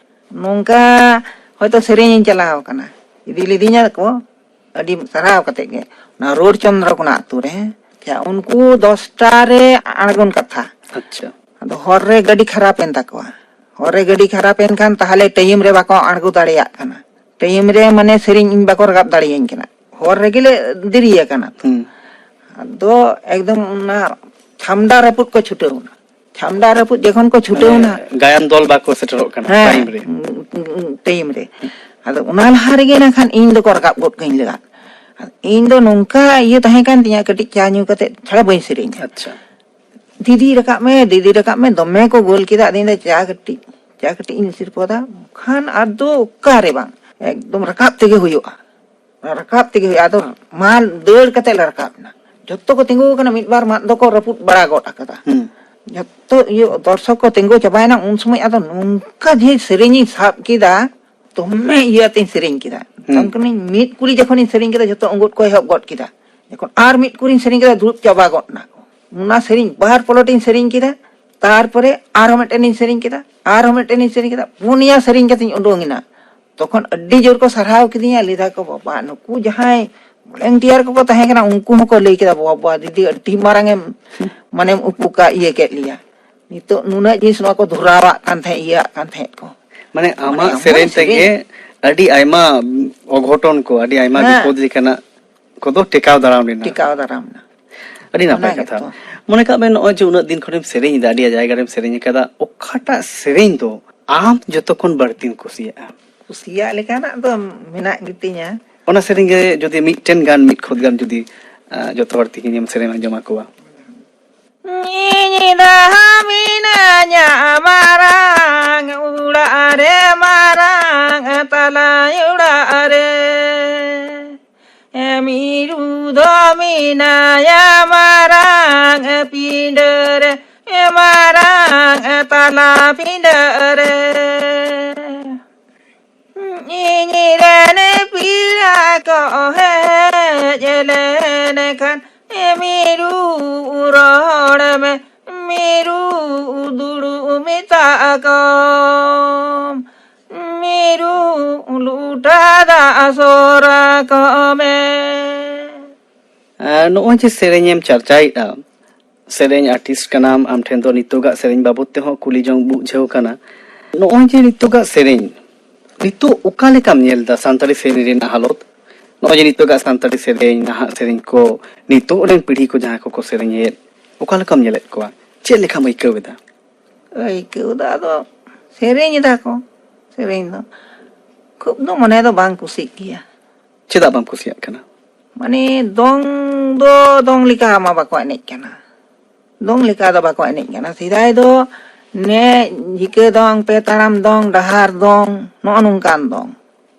ᱱᱚᱝᱠᱟ ᱦᱚᱭᱛᱳ ᱥᱮᱨᱮᱧ ᱤᱧ ᱪᱟᱞᱟᱣ ᱟᱠᱟᱱᱟ, ᱤᱫᱤ ᱞᱤᱫᱤᱧᱟ ᱠᱚ, ᱟᱹᱰᱤ ᱥᱟᱨᱦᱟᱣ ᱠᱟᱛᱮ ᱜᱮ, ᱚᱱᱟ ᱨᱳᱰ ᱪᱚᱱᱫᱨᱚ ᱠᱚᱱᱟ ᱟᱛᱳ ᱨᱮ, ᱟᱪᱪᱷᱟ, ᱩᱱᱠᱩ ᱫᱚᱥᱴᱟ ᱨᱮ ᱟᱬᱜᱚᱱ ᱠᱟᱛᱷᱟ᱾ ᱟᱪᱪᱷᱟ᱾ ᱟᱫᱚ ᱦᱚᱨ ᱨᱮ ᱜᱟᱹᱰᱤ ᱠᱷᱟᱨᱟᱯ ᱮᱱ ᱛᱟᱠᱚᱣᱟ᱾ ᱦᱚᱨ ᱨᱮ ᱜᱟᱹᱰᱤ ᱠᱷᱟᱨᱟᱯ ᱮᱱ ᱠᱷᱟᱱ ᱛᱟᱦᱞᱮ ᱴᱟᱭᱤᱢ ᱨᱮ ᱵᱟᱠᱚ ᱟᱬᱜᱚ ᱫᱟᱲᱮᱭᱟᱜ ᱠᱟᱱᱟ᱾ ᱴᱟᱭᱤᱢ ᱨᱮ ᱢᱟᱱᱮ ᱥᱮᱨᱮᱧ ᱤᱧ ᱵᱟᱠᱚ ᱨᱟᱠᱟᱵ ᱫᱟᱲᱮᱭᱟᱹᱧ ᱠᱟᱱᱟ᱾ ᱦᱚᱨ ᱨᱮᱜᱮ ᱞᱮ ᱫᱮᱨᱤ ᱟᱠᱟᱱᱟ᱾ ᱦᱩᱸ᱾ ᱟᱫᱚ ᱮᱠᱫᱚᱢ ᱚᱱᱟ ᱪᱷᱟᱢᱰᱟ ᱨᱟᱹᱯᱩᱫ ᱠᱚ ᱪᱷᱩᱴᱟᱹᱣ ᱮᱱᱟ᱾ ᱪᱷᱟᱢᱰᱟ ᱨᱟᱹᱯᱩᱫ ᱡᱚᱠᱷᱚᱱ ᱠᱚ ᱪᱷᱩᱴᱟᱹᱣ ᱮᱱᱟ, ᱜᱟᱭᱟᱱ ᱫᱚᱞ ᱵᱟᱠᱚ ᱥᱮᱴᱮᱨᱚᱜ ᱠᱟᱱᱟ ᱦᱮᱸ, ᱴᱟᱭᱤᱢ ᱨᱮ᱾ ᱴᱟᱭᱤᱢ ᱨᱮ᱾ ᱟᱫᱚ ᱚᱱᱟ ᱞᱟᱦᱟ ᱨᱮᱜᱮ ᱱᱟᱜ ᱠᱷᱟᱱ ᱤᱧ ᱫᱚᱠᱚ ᱨᱟᱠᱟᱵ ᱜᱚᱫ ᱠᱟᱹᱧ ᱞᱟᱜᱟᱫ᱾ ᱤᱧ ᱫᱚ ᱱᱚᱝᱠᱟ ᱤᱭᱟᱹ ᱛᱟᱦᱮᱸ ᱠᱟᱱ ᱛᱤᱧᱟᱹ, ᱠᱟᱹᱴᱤᱡ ᱪᱟ ᱧᱩ ᱠᱟᱛᱮ ᱪᱷᱟᱲᱟ ᱵᱟᱹᱧ ᱥᱮᱨᱮᱧᱟ᱾ ᱟᱪᱪᱷᱟ᱾ "ᱫᱤᱫᱤ ᱨᱟᱠᱟᱵ ᱢᱮ, ᱫᱤᱫᱤ ᱨᱟᱠᱟᱵ ᱢᱮ", ᱫᱚᱢᱮ ᱠᱚ ᱜᱳᱞ ᱠᱮᱫᱟ᱾ ᱟᱫᱚᱧ ᱫᱚ ᱪᱟ ᱠᱟᱹᱴᱤᱡ, ᱪᱟ ᱠᱟᱹᱴᱤᱡ ᱤᱧ ᱥᱤᱨᱯᱚᱫᱟ, ᱠᱷᱟᱱ ᱟᱫᱚ ᱚᱠᱟᱨᱮ ᱵᱟᱝ, ᱮᱠᱫᱚᱢ ᱨᱟᱠᱟᱵ ᱛᱮᱜᱮ ᱦᱩᱭᱩᱜᱼᱟ᱾ ᱚᱱᱟ ᱨᱟᱠᱟᱵ ᱛᱮᱜᱮ ᱦᱩᱭᱩᱜᱼᱟ᱾ ᱟᱫᱚ ᱢᱟ ᱫᱟᱹᱲ ᱠᱟᱛᱮ ᱞᱮ ᱨᱟᱠᱟᱵ ᱮᱱᱟ᱾ ᱡᱷᱚᱛᱚ ᱠᱚ ᱛᱤᱸᱜᱩ ᱟᱠᱟᱱᱟ, ᱢᱤᱫ ᱵᱟᱨ ᱢᱟᱫ ᱫᱚᱠᱚ ᱨᱟᱹᱯᱩᱫ ᱵᱟᱲᱟ ᱜᱚᱫ ᱟᱠᱟᱫᱟ᱾ ᱦᱩᱸ᱾ ᱡᱷᱚᱛᱚ ᱤᱭᱟᱹ ᱫᱚᱨᱥᱚᱠ ᱠᱚ ᱛᱤᱸᱜᱩ ᱪᱟᱵᱟᱭᱮᱱᱟ᱾ ᱩᱱ ᱥᱚᱢᱚᱭ ᱟᱫᱚ ᱱᱚᱝᱠᱟ ᱡᱮ ᱥᱮᱨᱮᱧ ᱤᱧ ᱥᱟᱵ ᱠᱮᱫᱟ, ᱫᱚᱢᱮ ᱤᱭᱟᱹ ᱟᱛᱮᱧ ᱥᱮᱨᱮᱧ ᱠᱮᱫᱟ᱾ ᱦᱩᱸ᱾ ᱢᱮᱛᱟᱢ ᱠᱟᱹᱱᱟᱹᱧ, ᱢᱤᱫ ᱠᱩᱞᱤ ᱡᱚᱠᱷᱚᱱᱤᱧ ᱥᱮᱨᱮᱧ ᱠᱮᱫᱟ, ᱡᱷᱚᱛᱚ ᱩᱸᱜᱩᱫ ᱠᱚ ᱮᱦᱚᱵ ᱜᱚᱫ ᱠᱮᱫᱟ᱾ ᱡᱚᱠᱷᱚᱱ ᱟᱨ ᱢᱤᱫ ᱠᱩᱨᱤᱧ ᱥᱮᱨᱮᱧ ᱠᱮᱫᱟ, ᱫᱩᱲᱩᱵ ᱪᱟᱵᱟ ᱜᱚᱫ ᱱᱟ ᱠᱚ᱾ ᱚᱱᱟ ᱥᱮᱨᱮᱧ ᱵᱟᱨ ᱯᱚᱞᱚᱴᱤᱧ ᱥᱮᱨᱮᱧ ᱠᱮᱫᱟ, ᱛᱟᱨᱯᱚᱨᱮ ᱟᱨᱦᱚᱸ ᱢᱤᱫᱴᱮᱱᱤᱧ ᱥᱮᱨᱮᱧ ᱠᱮᱫᱟ, ᱟᱨᱦᱚᱸ ᱢᱤᱫᱴᱮᱱᱤᱧ ᱥᱮᱨᱮᱧ ᱠᱮᱫᱟ, ᱯᱩᱱᱭᱟ ᱥᱮᱨᱮᱧ ᱠᱟᱛᱮᱧ ᱩᱰᱩᱝ ᱮᱱᱟ᱾ ᱛᱚᱠᱷᱚᱱ ᱟᱹᱰᱤ ᱡᱳᱨ ᱠᱚ ᱥᱟᱨᱦᱟᱣ ᱠᱤᱫᱤᱧᱟ, ᱞᱟᱹᱭ ᱫᱟᱠᱚ, "ᱵᱟᱵᱟ, ᱱᱩᱠᱩ ᱡᱟᱦᱟᱸᱭ ᱵᱷᱚᱞᱮᱱᱴᱤᱭᱟᱨ ᱠᱚᱠᱚ ᱛᱟᱦᱮᱸ ᱠᱟᱱᱟ, ᱩᱱᱠᱩ ᱦᱚᱸᱠᱚ ᱞᱟᱹᱭ ᱠᱮᱫᱟ, 'ᱵᱟᱵᱟ ᱫᱤᱫᱤ, ᱟᱹᱰᱤ ᱢᱟᱨᱟᱝ ᱮᱢ, ᱢᱟᱱᱮᱢ ᱩᱯᱩᱠᱟ, ᱤᱭᱟᱹ ᱠᱮᱫ ᱞᱮᱭᱟ᱾ ᱱᱤᱛᱚᱜ ᱱᱩᱱᱟᱹᱜ ᱡᱤᱱᱤᱥ ᱱᱚᱣᱟ ᱠᱚ ᱫᱷᱚᱨᱟᱣᱟᱜ ᱠᱟᱱ ᱛᱟᱦᱮᱸᱫ, ᱤᱭᱟᱹᱣᱟᱜ ᱠᱟᱱ ᱛᱟᱦᱮᱸᱫ ᱠᱚ.'" ᱢᱟᱱᱮ ᱟᱢᱟᱜ ᱢᱟᱱᱮ ᱮᱢᱚᱱ ᱥᱮᱨᱮᱧ ᱛᱮᱜᱮ ᱥᱮᱨᱮᱧ᱾ ᱟᱹᱰᱤ ᱟᱭᱢᱟ ᱚᱜᱷᱚᱴᱚᱱ ᱠᱚ, ᱟᱹᱰᱤ ᱟᱭᱢᱟ ᱦᱮᱸ᱾ ᱵᱤᱯᱚᱫ ᱞᱮᱠᱟᱱᱟᱜ ᱠᱚᱫᱚ ᱴᱮᱠᱟᱣ ᱫᱟᱨᱟᱢ ᱞᱮᱱᱟ᱾ ᱴᱮᱠᱟᱣ ᱫᱟᱨᱟᱢ ᱮᱱᱟ᱾ ᱟᱹᱰᱤ ᱱᱟᱯᱟᱭ ᱚᱱᱟ ᱠᱟᱛᱷᱟ᱾ ᱜᱮᱛᱚ᱾ ᱢᱚᱱᱮ ᱠᱟᱜ ᱢᱮ, ᱱᱚᱜᱼᱚᱭ ᱡᱮ ᱩᱱᱟᱹᱜ ᱫᱤᱱ ᱠᱷᱚᱱᱮᱢ ᱥᱮᱨᱮᱧ ᱮᱫᱟ, ᱟᱹᱰᱤ ᱡᱟᱭᱜᱟ ᱨᱮᱢ ᱥᱮᱨᱮᱧ ᱟᱠᱟᱫᱟ, ᱚᱠᱟᱴᱟᱜ ᱥᱮᱨᱮᱧ ᱫᱚ ᱟᱢ ᱡᱚᱛᱚ ᱠᱷᱚᱱ ᱵᱟᱹᱲᱛᱤᱢ ᱠᱩᱥᱤᱭᱟᱜᱼᱟ? ᱠᱩᱥᱤᱭᱟᱜ ᱞᱮᱠᱟᱱᱟᱜ ᱫᱚ ᱢᱮᱱᱟᱜ ᱜᱮᱛᱤᱧᱟ᱾ ᱚᱱᱟ ᱥᱮᱨᱮᱧ ᱜᱮ ᱡᱩᱫᱤ ᱢᱤᱫᱴᱮᱱ ᱜᱟᱱ, ᱢᱤᱫ ᱠᱷᱚᱛ ᱜᱟᱱ ᱡᱩᱫᱤ, ᱟᱸ, ᱡᱚᱛᱚ ᱦᱚᱲ ᱛᱮᱦᱮᱧᱮᱢ ᱥᱮᱨᱮᱧ ᱟᱸᱡᱚᱢ ᱟᱠᱚᱣᱟ᱾ ᱤᱧ ᱫᱚ ᱢᱤᱱᱟᱹᱧᱟ ᱢᱟᱨᱟᱝ ᱚᱲᱟᱜ ᱨᱮ, ᱢᱟᱨᱟᱝ ᱛᱟᱞᱟ ᱚᱲᱟᱜ ᱨᱮ᱾ ᱢᱤᱨᱩ ᱫᱚ ᱢᱮᱱᱟᱭᱟ ᱢᱟᱨᱟᱝ ᱯᱤᱸᱰᱟᱹ ᱨᱮ, ᱢᱟᱨᱟᱝ ᱛᱟᱞᱟ ᱯᱤᱸᱰᱟᱹ ᱨᱮ᱾ ᱤᱧ ᱨᱮᱱ ᱯᱮᱲᱟ ᱠᱚ ᱦᱮᱡ ᱞᱮᱱ ᱠᱷᱟᱱ, ᱢᱤᱨᱩ ᱨᱚᱲ ᱢᱮ, ᱢᱤᱨᱩ ᱫᱩᱲᱩᱵ ᱢᱮᱛᱟ ᱠᱚᱢ, ᱢᱤᱨᱩ ᱞᱩᱴᱟ ᱫᱟᱜ ᱥᱚᱨᱟ ᱠᱚ ᱢᱮ᱾ ᱟᱨ ᱱᱚᱜᱼᱚᱭ ᱡᱮ ᱥᱮᱨᱮᱧ ᱮᱢ ᱪᱟᱨᱪᱟᱭᱮᱫᱼᱟ, ᱥᱮᱨᱮᱧ ᱟᱨᱴᱤᱥᱴ ᱠᱟᱱᱟᱢ, ᱟᱢ ᱴᱷᱮᱱ ᱫᱚ ᱱᱤᱛᱚᱜᱟᱜ ᱥᱮᱨᱮᱧ ᱵᱟᱵᱚᱫ ᱛᱮᱦᱚᱸ ᱠᱩᱞᱤ ᱡᱚᱝ ᱵᱩᱡᱷᱟᱹᱣ ᱠᱟᱱᱟ᱾ ᱱᱚᱜᱼᱚᱭ ᱡᱮ ᱱᱤᱛᱚᱜᱟᱜ ᱥᱮᱨᱮᱧ, ᱱᱤᱛᱚᱜ ᱚᱠᱟ ᱞᱮᱠᱟᱢ ᱧᱮᱞ ᱮᱫᱟ ᱥᱟᱱᱛᱟᱲᱤ ᱥᱮᱨᱮᱧ ᱨᱮᱱᱟᱜ ᱦᱟᱞᱚᱛ? ᱱᱚᱜᱼᱚᱭ ᱡᱮ ᱱᱤᱛᱚᱜᱟᱜ ᱥᱟᱱᱛᱟᱲᱤ ᱥᱮᱨᱮᱧ, ᱱᱟᱦᱟᱜ ᱥᱮᱨᱮᱧ ᱠᱚ, ᱱᱤᱛᱚᱜ ᱨᱮᱱ ᱯᱤᱲᱦᱤ ᱠᱚ ᱡᱟᱦᱟᱸᱭ ᱠᱚᱠᱚ ᱥᱮᱨᱮᱧᱮᱫ, ᱚᱠᱟ ᱞᱮᱠᱟᱢ ᱧᱮᱞᱮᱫ ᱠᱚᱣᱟ? ᱪᱮᱫ ᱞᱮᱠᱟᱢ ᱟᱹᱭᱠᱟᱹᱣ ᱮᱫᱟ? ᱟᱹᱭᱠᱟᱹᱣ ᱫᱚ ᱟᱫᱚ ᱥᱮᱨᱮᱧ ᱮᱫᱟ ᱠᱚ, ᱥᱮᱨᱮᱧ ᱫᱚ ᱠᱷᱩᱵ ᱫᱚ ᱢᱚᱱᱮ ᱫᱚ ᱵᱟᱝ ᱠᱩᱥᱤᱜ ᱜᱮᱭᱟ᱾ ᱪᱮᱫᱟᱜ ᱵᱟᱢ ᱠᱩᱥᱤᱭᱟᱜ ᱠᱟᱱᱟ? ᱢᱟᱱᱮ ᱫᱚᱝ ᱫᱚ ᱫᱚᱝ ᱞᱮᱠᱟ ᱢᱟ ᱵᱟᱠᱚ ᱮᱱᱮᱡ ᱠᱟᱱᱟ, ᱫᱚᱝ ᱞᱮᱠᱟ ᱫᱚ ᱵᱟᱠᱚ ᱮᱱᱮᱡ ᱠᱟᱱᱟ᱾ ᱥᱮᱫᱟᱭ ᱫᱚ ᱱᱮ ᱡᱷᱤᱠᱟᱹ ᱫᱚᱝ, ᱯᱮ ᱛᱟᱲᱟᱢ ᱫᱚᱝ, ᱰᱟᱦᱟᱨ ᱫᱚᱝ, ᱱᱚᱜᱼᱚ ᱱᱚᱝᱠᱟᱱ ᱫᱚᱝ᱾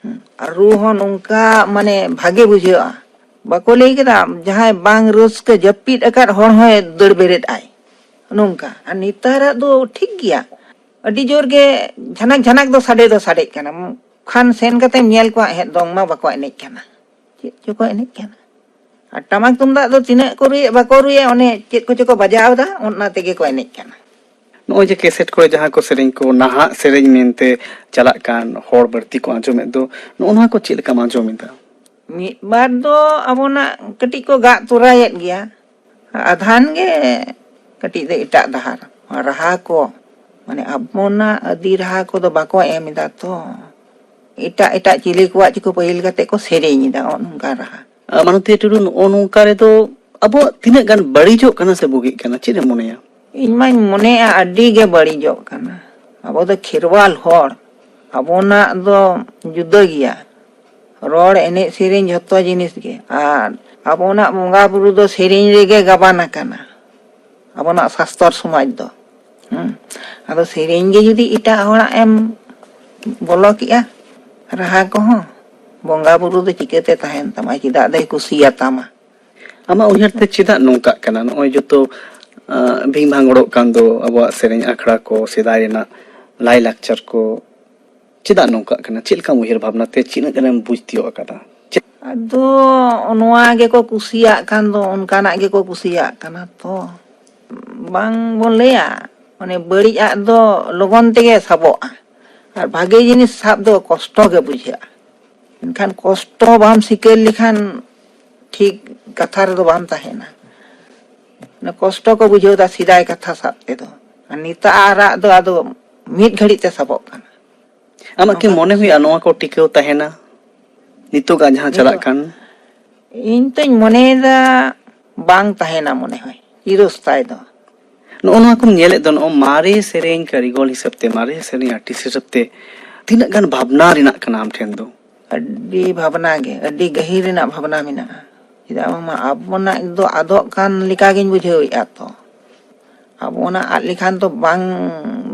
ᱦᱩᱸ, ᱟᱨ ᱨᱩ ᱦᱚᱸ ᱱᱚᱝᱠᱟ ᱢᱟᱱᱮ ᱵᱷᱟᱜᱮ ᱵᱩᱡᱷᱟᱹᱜᱼᱟ᱾ ᱵᱟᱠᱚ ᱞᱟᱹᱭ ᱠᱮᱫᱟ, ᱡᱟᱦᱟᱸᱭ ᱵᱟᱝ ᱨᱟᱹᱥᱠᱟᱹ ᱡᱟᱹᱯᱤᱫ ᱟᱠᱟᱫ ᱦᱚᱲ ᱦᱚᱸᱭ ᱫᱟᱹᱲ ᱵᱮᱨᱮᱫ ᱟᱭ, ᱱᱚᱝᱠᱟ᱾ ᱟᱨ ᱱᱮᱛᱟᱨᱟᱜ ᱫᱚ ᱴᱷᱤᱠ ᱜᱮᱭᱟ, ᱟᱹᱰᱤ ᱡᱳᱨ ᱜᱮ ᱡᱷᱟᱱᱟᱠ ᱡᱷᱟᱱᱟᱠ ᱫᱚ ᱥᱟᱰᱮ ᱫᱚ ᱥᱟᱰᱮᱜ ᱠᱟᱱᱟ᱾ ᱠᱷᱟᱱ ᱥᱮᱱ ᱠᱟᱛᱮᱢ ᱧᱮᱞ ᱠᱚᱣᱟ, ᱮᱦᱮᱫ, ᱫᱚᱝ ᱢᱟ ᱵᱟᱠᱚ ᱮᱱᱮᱡ ᱠᱟᱱᱟ᱾ ᱪᱮᱫ ᱪᱚᱠᱚ ᱮᱱᱮᱡ ᱠᱟᱱᱟ᱾ ᱟᱨ ᱴᱟᱢᱟᱠ ᱛᱩᱢᱫᱟᱜ ᱫᱚ ᱛᱤᱱᱟᱹᱜ ᱠᱚ ᱨᱩᱭᱮᱫ, ᱵᱟᱠᱚ ᱨᱩᱭᱮᱫ, ᱚᱱᱮ ᱪᱮᱫ ᱠᱚᱪᱚ ᱠᱚ ᱵᱟᱡᱟᱣ ᱮᱫᱟ, ᱚᱱᱟ ᱛᱮᱜᱮ ᱠᱚ ᱮᱱᱮᱡ ᱠᱟᱱᱟ᱾ ᱱᱚᱜᱼᱚᱭ ᱡᱮ ᱠᱮᱥᱮᱴ ᱠᱚᱨᱮ ᱡᱟᱦᱟᱸ ᱠᱚ ᱥᱮᱨᱮᱧ ᱠᱚ ᱱᱟᱦᱟᱜ ᱥᱮᱨᱮᱧ ᱢᱮᱱᱛᱮ ᱪᱟᱞᱟᱜ ᱠᱟᱱ, ᱦᱚᱲ ᱵᱟᱹᱲᱛᱤ ᱠᱚ ᱟᱸᱡᱚᱢᱮᱫ ᱫᱚ, ᱱᱚᱜᱼᱚ ᱱᱚᱣᱟ ᱠᱚ ᱪᱮᱫ ᱞᱮᱠᱟᱢ ᱟᱸᱡᱚᱢ ᱮᱫᱟ? ᱢᱤᱫ ᱵᱟᱨ ᱫᱚ ᱟᱵᱚᱱᱟᱜ ᱠᱟᱹᱴᱤᱡ ᱠᱚ ᱜᱟᱜ ᱛᱚᱨᱟᱭᱮᱫ ᱜᱮᱭᱟ, ᱟᱫᱷᱟᱱ ᱜᱮ ᱠᱟᱹᱴᱤᱡ ᱫᱚ ᱮᱴᱟᱜ ᱰᱟᱦᱟᱨ ᱨᱟᱦᱟ ᱠᱚ, ᱢᱟᱱᱮ ᱟᱵᱚᱱᱟᱜ ᱟᱹᱫᱤ ᱨᱟᱦᱟ ᱠᱚᱫᱚ ᱵᱟᱠᱚ ᱮᱢ ᱮᱫᱟ ᱛᱚ, ᱮᱴᱟᱜ ᱮᱴᱟᱜ ᱪᱤᱞᱤ ᱠᱚᱣᱟᱜ ᱪᱤᱠᱟᱹ ᱯᱟᱹᱦᱤᱞ ᱠᱟᱛᱮ ᱠᱚ ᱥᱮᱨᱮᱧ ᱮᱫᱟ, ᱱᱚᱜᱼᱚ ᱱᱚᱝᱠᱟ ᱨᱟᱦᱟ᱾ ᱟᱨ ᱢᱟᱱᱚᱛᱤᱭᱟᱹ ᱴᱩᱰᱩ, ᱱᱚᱜᱼᱚ ᱱᱚᱝᱠᱟ ᱨᱮᱫᱚ ᱟᱵᱚᱣᱟᱜ ᱛᱤᱱᱟᱹᱜ ᱜᱟᱱ ᱵᱟᱹᱲᱤᱡᱚᱜ ᱠᱟᱱᱟ ᱥᱮ ᱵᱩᱜᱤᱜ ᱠᱟᱱᱟ, ᱪᱮᱫ ᱮᱢ ᱢᱚᱱᱮᱭᱟ? ᱤᱧ ᱢᱟᱧ ᱢᱚᱱᱮᱭᱟ ᱟᱹᱰᱤ ᱜᱮ ᱵᱟᱹᱲᱤᱡᱚᱜ ᱠᱟᱱᱟ᱾ ᱟᱵᱚ ᱫᱚ ᱠᱷᱮᱨᱣᱟᱞ ᱦᱚᱲ, ᱟᱵᱚᱱᱟᱜ ᱫᱚ ᱡᱩᱫᱟᱹ ᱜᱮᱭᱟ, ᱨᱚᱲ, ᱮᱱᱮᱡ, ᱥᱮᱨᱮᱧ, ᱡᱷᱚᱛᱚ ᱡᱤᱱᱤᱥ ᱜᱮ᱾ ᱟᱨ ᱟᱵᱚᱱᱟᱜ ᱵᱚᱸᱜᱟ ᱵᱩᱨᱩ ᱫᱚ ᱥᱮᱨᱮᱧ ᱨᱮᱜᱮ ᱜᱟᱵᱟᱱ ᱟᱠᱟᱱᱟ, ᱟᱵᱚᱱᱟᱜ ᱥᱟᱥᱛᱚᱨ ᱥᱚᱢᱟᱡᱽ ᱫᱚ᱾ ᱦᱩᱸ᱾ ᱟᱫᱚ ᱥᱮᱨᱮᱧ ᱜᱮ ᱡᱩᱫᱤ ᱮᱴᱟᱜ ᱦᱚᱲᱟᱜ ᱮᱢ ᱵᱚᱞᱚ ᱠᱮᱜᱼᱟ, ᱨᱟᱦᱟ ᱠᱚᱦᱚᱸ, ᱵᱚᱸᱜᱟ ᱵᱩᱨᱩ ᱫᱚ ᱪᱤᱠᱟᱹᱛᱮ ᱛᱟᱦᱮᱱ ᱛᱟᱢᱟ? ᱪᱮᱫᱟᱜ ᱫᱚᱭ ᱠᱩᱥᱤᱭᱟᱛᱟᱢᱟ? ᱟᱢᱟᱜ ᱩᱭᱦᱟᱹᱨ ᱛᱮ ᱪᱮᱫᱟᱜ ᱱᱚᱝᱠᱟᱜ ᱠᱟᱱᱟ? ᱱᱚᱜᱼᱚᱭ ᱡᱚᱛᱚ, ᱟᱸ, ᱵᱷᱤᱝ ᱵᱷᱟᱝᱜᱚᱲᱚᱜ ᱠᱟᱱ ᱫᱚ ᱟᱵᱚᱣᱟᱜ ᱥᱮᱨᱮᱧ ᱟᱠᱷᱲᱟ ᱠᱚ, ᱥᱮᱫᱟᱭ ᱨᱮᱱᱟᱜ ᱞᱟᱭᱼᱞᱟᱠᱪᱟᱨ ᱠᱚ, ᱪᱮᱫᱟᱜ ᱱᱚᱝᱠᱟᱜ ᱠᱟᱱᱟ? ᱪᱮᱫ ᱞᱮᱠᱟᱢ ᱩᱭᱦᱟᱹᱨ ᱵᱷᱟᱵᱽᱱᱟ ᱛᱮ, ᱛᱤᱱᱟᱹᱜ ᱜᱟᱱᱮᱢ ᱵᱩᱡᱽ ᱛᱤᱭᱳᱜ ᱟᱠᱟᱫᱟ? ᱪᱮᱫ ᱟᱫᱚ ᱱᱚᱣᱟ ᱜᱮᱠᱚ ᱠᱩᱥᱤᱭᱟᱜ ᱠᱷᱟᱱ ᱫᱚ ᱚᱱᱠᱟᱱᱟᱜ ᱜᱮᱠᱚ ᱠᱩᱥᱤᱭᱟᱜ ᱠᱟᱱᱟ ᱛᱚ᱾ ᱵᱟᱝ ᱵᱚᱱ ᱞᱟᱹᱭᱟ, ᱢᱟᱱᱮ ᱵᱟᱹᱲᱤᱡ ᱟᱜ ᱫᱚ ᱞᱚᱜᱚᱱ ᱛᱮᱜᱮ ᱥᱟᱵᱚᱜᱼᱟ, ᱟᱨ ᱵᱷᱟᱜᱮ ᱡᱤᱱᱤᱥ ᱥᱟᱵ ᱫᱚ ᱠᱚᱥᱴᱚ ᱜᱮ ᱵᱩᱡᱷᱟᱹᱜᱼᱟ᱾ ᱢᱮᱱᱠᱷᱟᱱ ᱠᱚᱥᱴᱚ ᱵᱟᱢ ᱥᱤᱠᱟᱹᱨ ᱞᱮᱠᱷᱟᱱ ᱴᱷᱤᱠ ᱠᱟᱛᱷᱟ ᱨᱮᱫᱚ ᱵᱟᱢ ᱛᱟᱦᱮᱱᱟ᱾ ᱚᱱᱟ ᱠᱚᱥᱴᱚ ᱠᱚ ᱵᱩᱡᱷᱟᱹᱣ ᱮᱫᱟ ᱥᱮᱫᱟᱭ ᱠᱟᱛᱷᱟ ᱥᱟᱵ ᱛᱮᱫᱚ, ᱟᱨ ᱱᱮᱛᱟᱨᱟᱜ ᱫᱚ ᱟᱫᱚ ᱢᱤᱫ ᱜᱷᱟᱹᱲᱤᱡ ᱛᱮ ᱥᱟᱵᱚᱜ ᱠᱟᱱᱟ᱾ ᱟᱢᱟᱜ ᱠᱤ ᱱᱚᱝᱠᱟ ᱢᱚᱱᱮ ᱦᱩᱭᱩᱜᱼᱟ ᱠᱩᱥᱤᱭᱟᱜ ᱱᱚᱣᱟ ᱠᱚ ᱴᱤᱠᱟᱹᱣ ᱛᱟᱦᱮᱱᱟ ᱱᱤᱛᱚᱜᱟᱜ ᱡᱟᱦᱟᱸ ᱪᱟᱞᱟᱜ ᱱᱤᱛᱚᱜ ᱠᱟᱱ? ᱤᱧ ᱛᱚᱧ ᱢᱚᱱᱮᱭᱮᱫᱟ ᱵᱟᱝ ᱛᱟᱦᱮᱱᱟ, ᱢᱚᱱᱮ ᱦᱚᱭ ᱪᱤᱨᱚᱥᱛᱷᱟᱭ ᱫᱚ᱾ ᱱᱚᱜᱼᱚ ᱱᱚᱣᱟ ᱠᱚᱢ ᱧᱮᱞᱮᱫ ᱫᱚ, ᱱᱚᱜᱼᱚ ᱢᱟᱨᱮ ᱥᱮᱨᱮᱧ ᱠᱟᱹᱨᱤᱜᱚᱞ ᱦᱤᱥᱟᱹᱵ ᱛᱮ, ᱢᱟᱨᱮ ᱥᱮᱨᱮᱧ ᱟᱨᱴᱤᱥᱴ ᱦᱤᱥᱟᱹᱵ ᱛᱮ ᱛᱤᱱᱟᱹᱜ ᱜᱟᱱ ᱵᱷᱟᱵᱽᱱᱟ ᱨᱮᱱᱟᱜ ᱠᱟᱱᱟ ᱟᱢ ᱴᱷᱮᱱ ᱫᱚ? ᱟᱹᱰᱤ ᱵᱷᱟᱵᱽᱱᱟ ᱜᱮ, ᱟᱹᱰᱤ ᱜᱟᱹᱦᱤᱨ ᱨᱮᱱᱟᱜ ᱵᱷᱟᱵᱽᱱᱟ ᱢᱮᱱᱟᱜᱼᱟ᱾ ᱪᱮᱫᱟᱜ ᱵᱟᱝᱢᱟ ᱟᱵᱚᱱᱟᱜ ᱫᱚ ᱟᱫᱚᱜ ᱠᱟᱱ ᱞᱮᱠᱟᱜᱤᱧ ᱵᱩᱡᱷᱟᱹᱣᱮᱫᱼᱟ ᱛᱚ᱾ ᱟᱵᱚᱱᱟᱜ ᱟᱫ ᱞᱮᱠᱷᱟᱱ ᱫᱚ ᱵᱟᱝ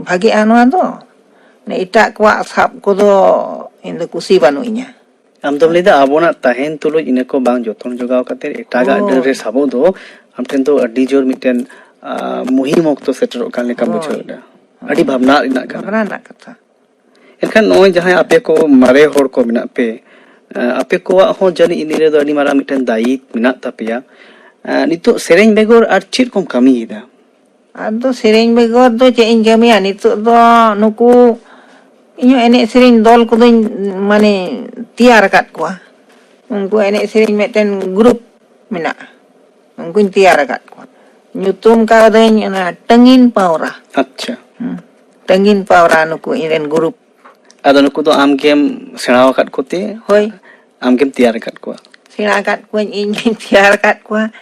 ᱵᱷᱟᱜᱮᱜᱼᱟ ᱱᱚᱣᱟ ᱫᱚ᱾ ᱢᱟᱱᱮ ᱮᱴᱟᱜ ᱠᱚᱣᱟᱜ ᱥᱟᱵ ᱠᱚᱫᱚ ᱤᱧ ᱫᱚ ᱠᱩᱥᱤ ᱵᱟᱹᱱᱩᱜ ᱤᱧᱟ᱾ ᱟᱢ ᱫᱚᱢ ᱞᱟᱹᱭᱫᱟ ᱟᱵᱚᱱᱟᱜ ᱛᱟᱦᱮᱱ ᱛᱩᱞᱩᱡ ᱤᱱᱟᱹ ᱠᱚ ᱵᱟᱝ ᱡᱚᱛᱚᱱ ᱡᱚᱜᱟᱣ ᱠᱟᱛᱮ ᱮᱴᱟᱜᱟᱜ ᱰᱟᱹᱨ ᱨᱮ ᱦᱳᱭ᱾ ᱥᱟᱵᱚᱜ ᱫᱚ ᱟᱢ ᱴᱷᱮᱱ ᱫᱚ ᱟᱹᱰᱤ ᱡᱳᱨ ᱢᱤᱫᱴᱮᱱ, ᱟ, ᱢᱩᱦᱤᱢ ᱚᱠᱛᱚ ᱥᱮᱴᱮᱨᱚᱜ ᱠᱟᱱ ᱞᱮᱠᱟᱢ ᱦᱳᱭ᱾ ᱵᱩᱡᱷᱟᱹᱣ ᱮᱫᱟ᱾ ᱟᱹᱰᱤ ᱦᱳᱭ᱾ ᱵᱷᱟᱵᱽᱱᱟ ᱨᱮᱱᱟᱜ ᱠᱟᱱᱟ᱾ ᱵᱷᱟᱵᱽᱱᱟ ᱨᱮᱱᱟᱜ ᱠᱟᱛᱷᱟ᱾ ᱮᱱᱠᱷᱟᱱ ᱱᱚᱜᱼᱚᱭ ᱡᱟᱦᱟᱸᱭ ᱟᱯᱮ ᱠᱚ ᱢᱟᱨᱮ ᱦᱚᱲ ᱠᱚ ᱢᱮᱱᱟᱜ ᱯᱮ, ᱟᱯᱮ ᱠᱚᱣᱟᱜ ᱦᱚᱸ ᱡᱟᱹᱱᱤᱡ ᱤᱱᱟᱹ ᱨᱮᱫᱚ ᱟᱹᱰᱤ ᱢᱟᱨᱟᱝ ᱢᱤᱫᱴᱮᱱ ᱫᱟᱭᱤᱛ ᱢᱮᱱᱟᱜ ᱛᱟᱯᱮᱭᱟ᱾ ᱱᱤᱛᱚᱜ ᱥᱮᱨᱮᱧ ᱵᱮᱜᱚᱨ ᱟᱨ ᱪᱮᱫ ᱠᱚᱢ ᱠᱟᱹᱢᱤᱭᱮᱫᱟ? ᱟᱫᱚ ᱥᱮᱨᱮᱧ ᱵᱮᱜᱚᱨ ᱫᱚ ᱪᱮᱫ ᱤᱧ ᱠᱟᱹᱢᱤᱭᱟ? ᱱᱤᱛᱚᱜ ᱫᱚ ᱱᱩᱠᱩ ᱤᱧᱦᱚᱸ ᱮᱱᱮᱡ ᱥᱮᱨᱮᱧ ᱫᱚᱞ ᱠᱚᱫᱚᱧ, ᱢᱟᱱᱮ, ᱛᱮᱭᱟᱨ ᱟᱠᱟᱫ ᱠᱚᱣᱟ᱾ ᱩᱱᱠᱩ ᱮᱱᱮᱡ ᱥᱮᱨᱮᱧ ᱢᱤᱫᱴᱮᱱ ᱜᱨᱩᱯ ᱢᱮᱱᱟᱜᱼᱟ, ᱩᱱᱠᱩᱧ ᱛᱮᱭᱟᱨ ᱟᱠᱟᱫ ᱠᱚᱣᱟ᱾ ᱧᱩᱛᱩᱢ ᱠᱟᱣᱫᱟᱹᱧ ᱚᱱᱟ ᱴᱟᱹᱝᱜᱤᱱ ᱯᱟᱣᱨᱟ᱾ ᱟᱪᱪᱷᱟ᱾ ᱦᱩᱸ᱾ ᱴᱟᱹᱝᱜᱤᱱ ᱯᱟᱣᱨᱟ ᱱᱩᱠᱩ ᱤᱧᱨᱮᱱ ᱜᱨᱩᱯ᱾ ᱟᱫᱚ ᱱᱩᱠᱩ ᱫᱚ ᱟᱢ ᱜᱮᱢ ᱥᱮᱬᱟ ᱟᱠᱟᱫ ᱠᱚᱛᱮ? ᱦᱳᱭ᱾ ᱟᱢ ᱜᱮᱢ ᱛᱮᱭᱟᱨ ᱟᱠᱟᱫ ᱠᱚᱣᱟ? ᱥᱮᱬᱟ ᱟᱠᱟᱫ ᱠᱚᱣᱟᱧ, ᱤᱧ ᱜᱤᱧ ᱛᱮᱭᱟᱨ ᱟᱠᱟᱫ ᱠᱚᱣᱟ᱾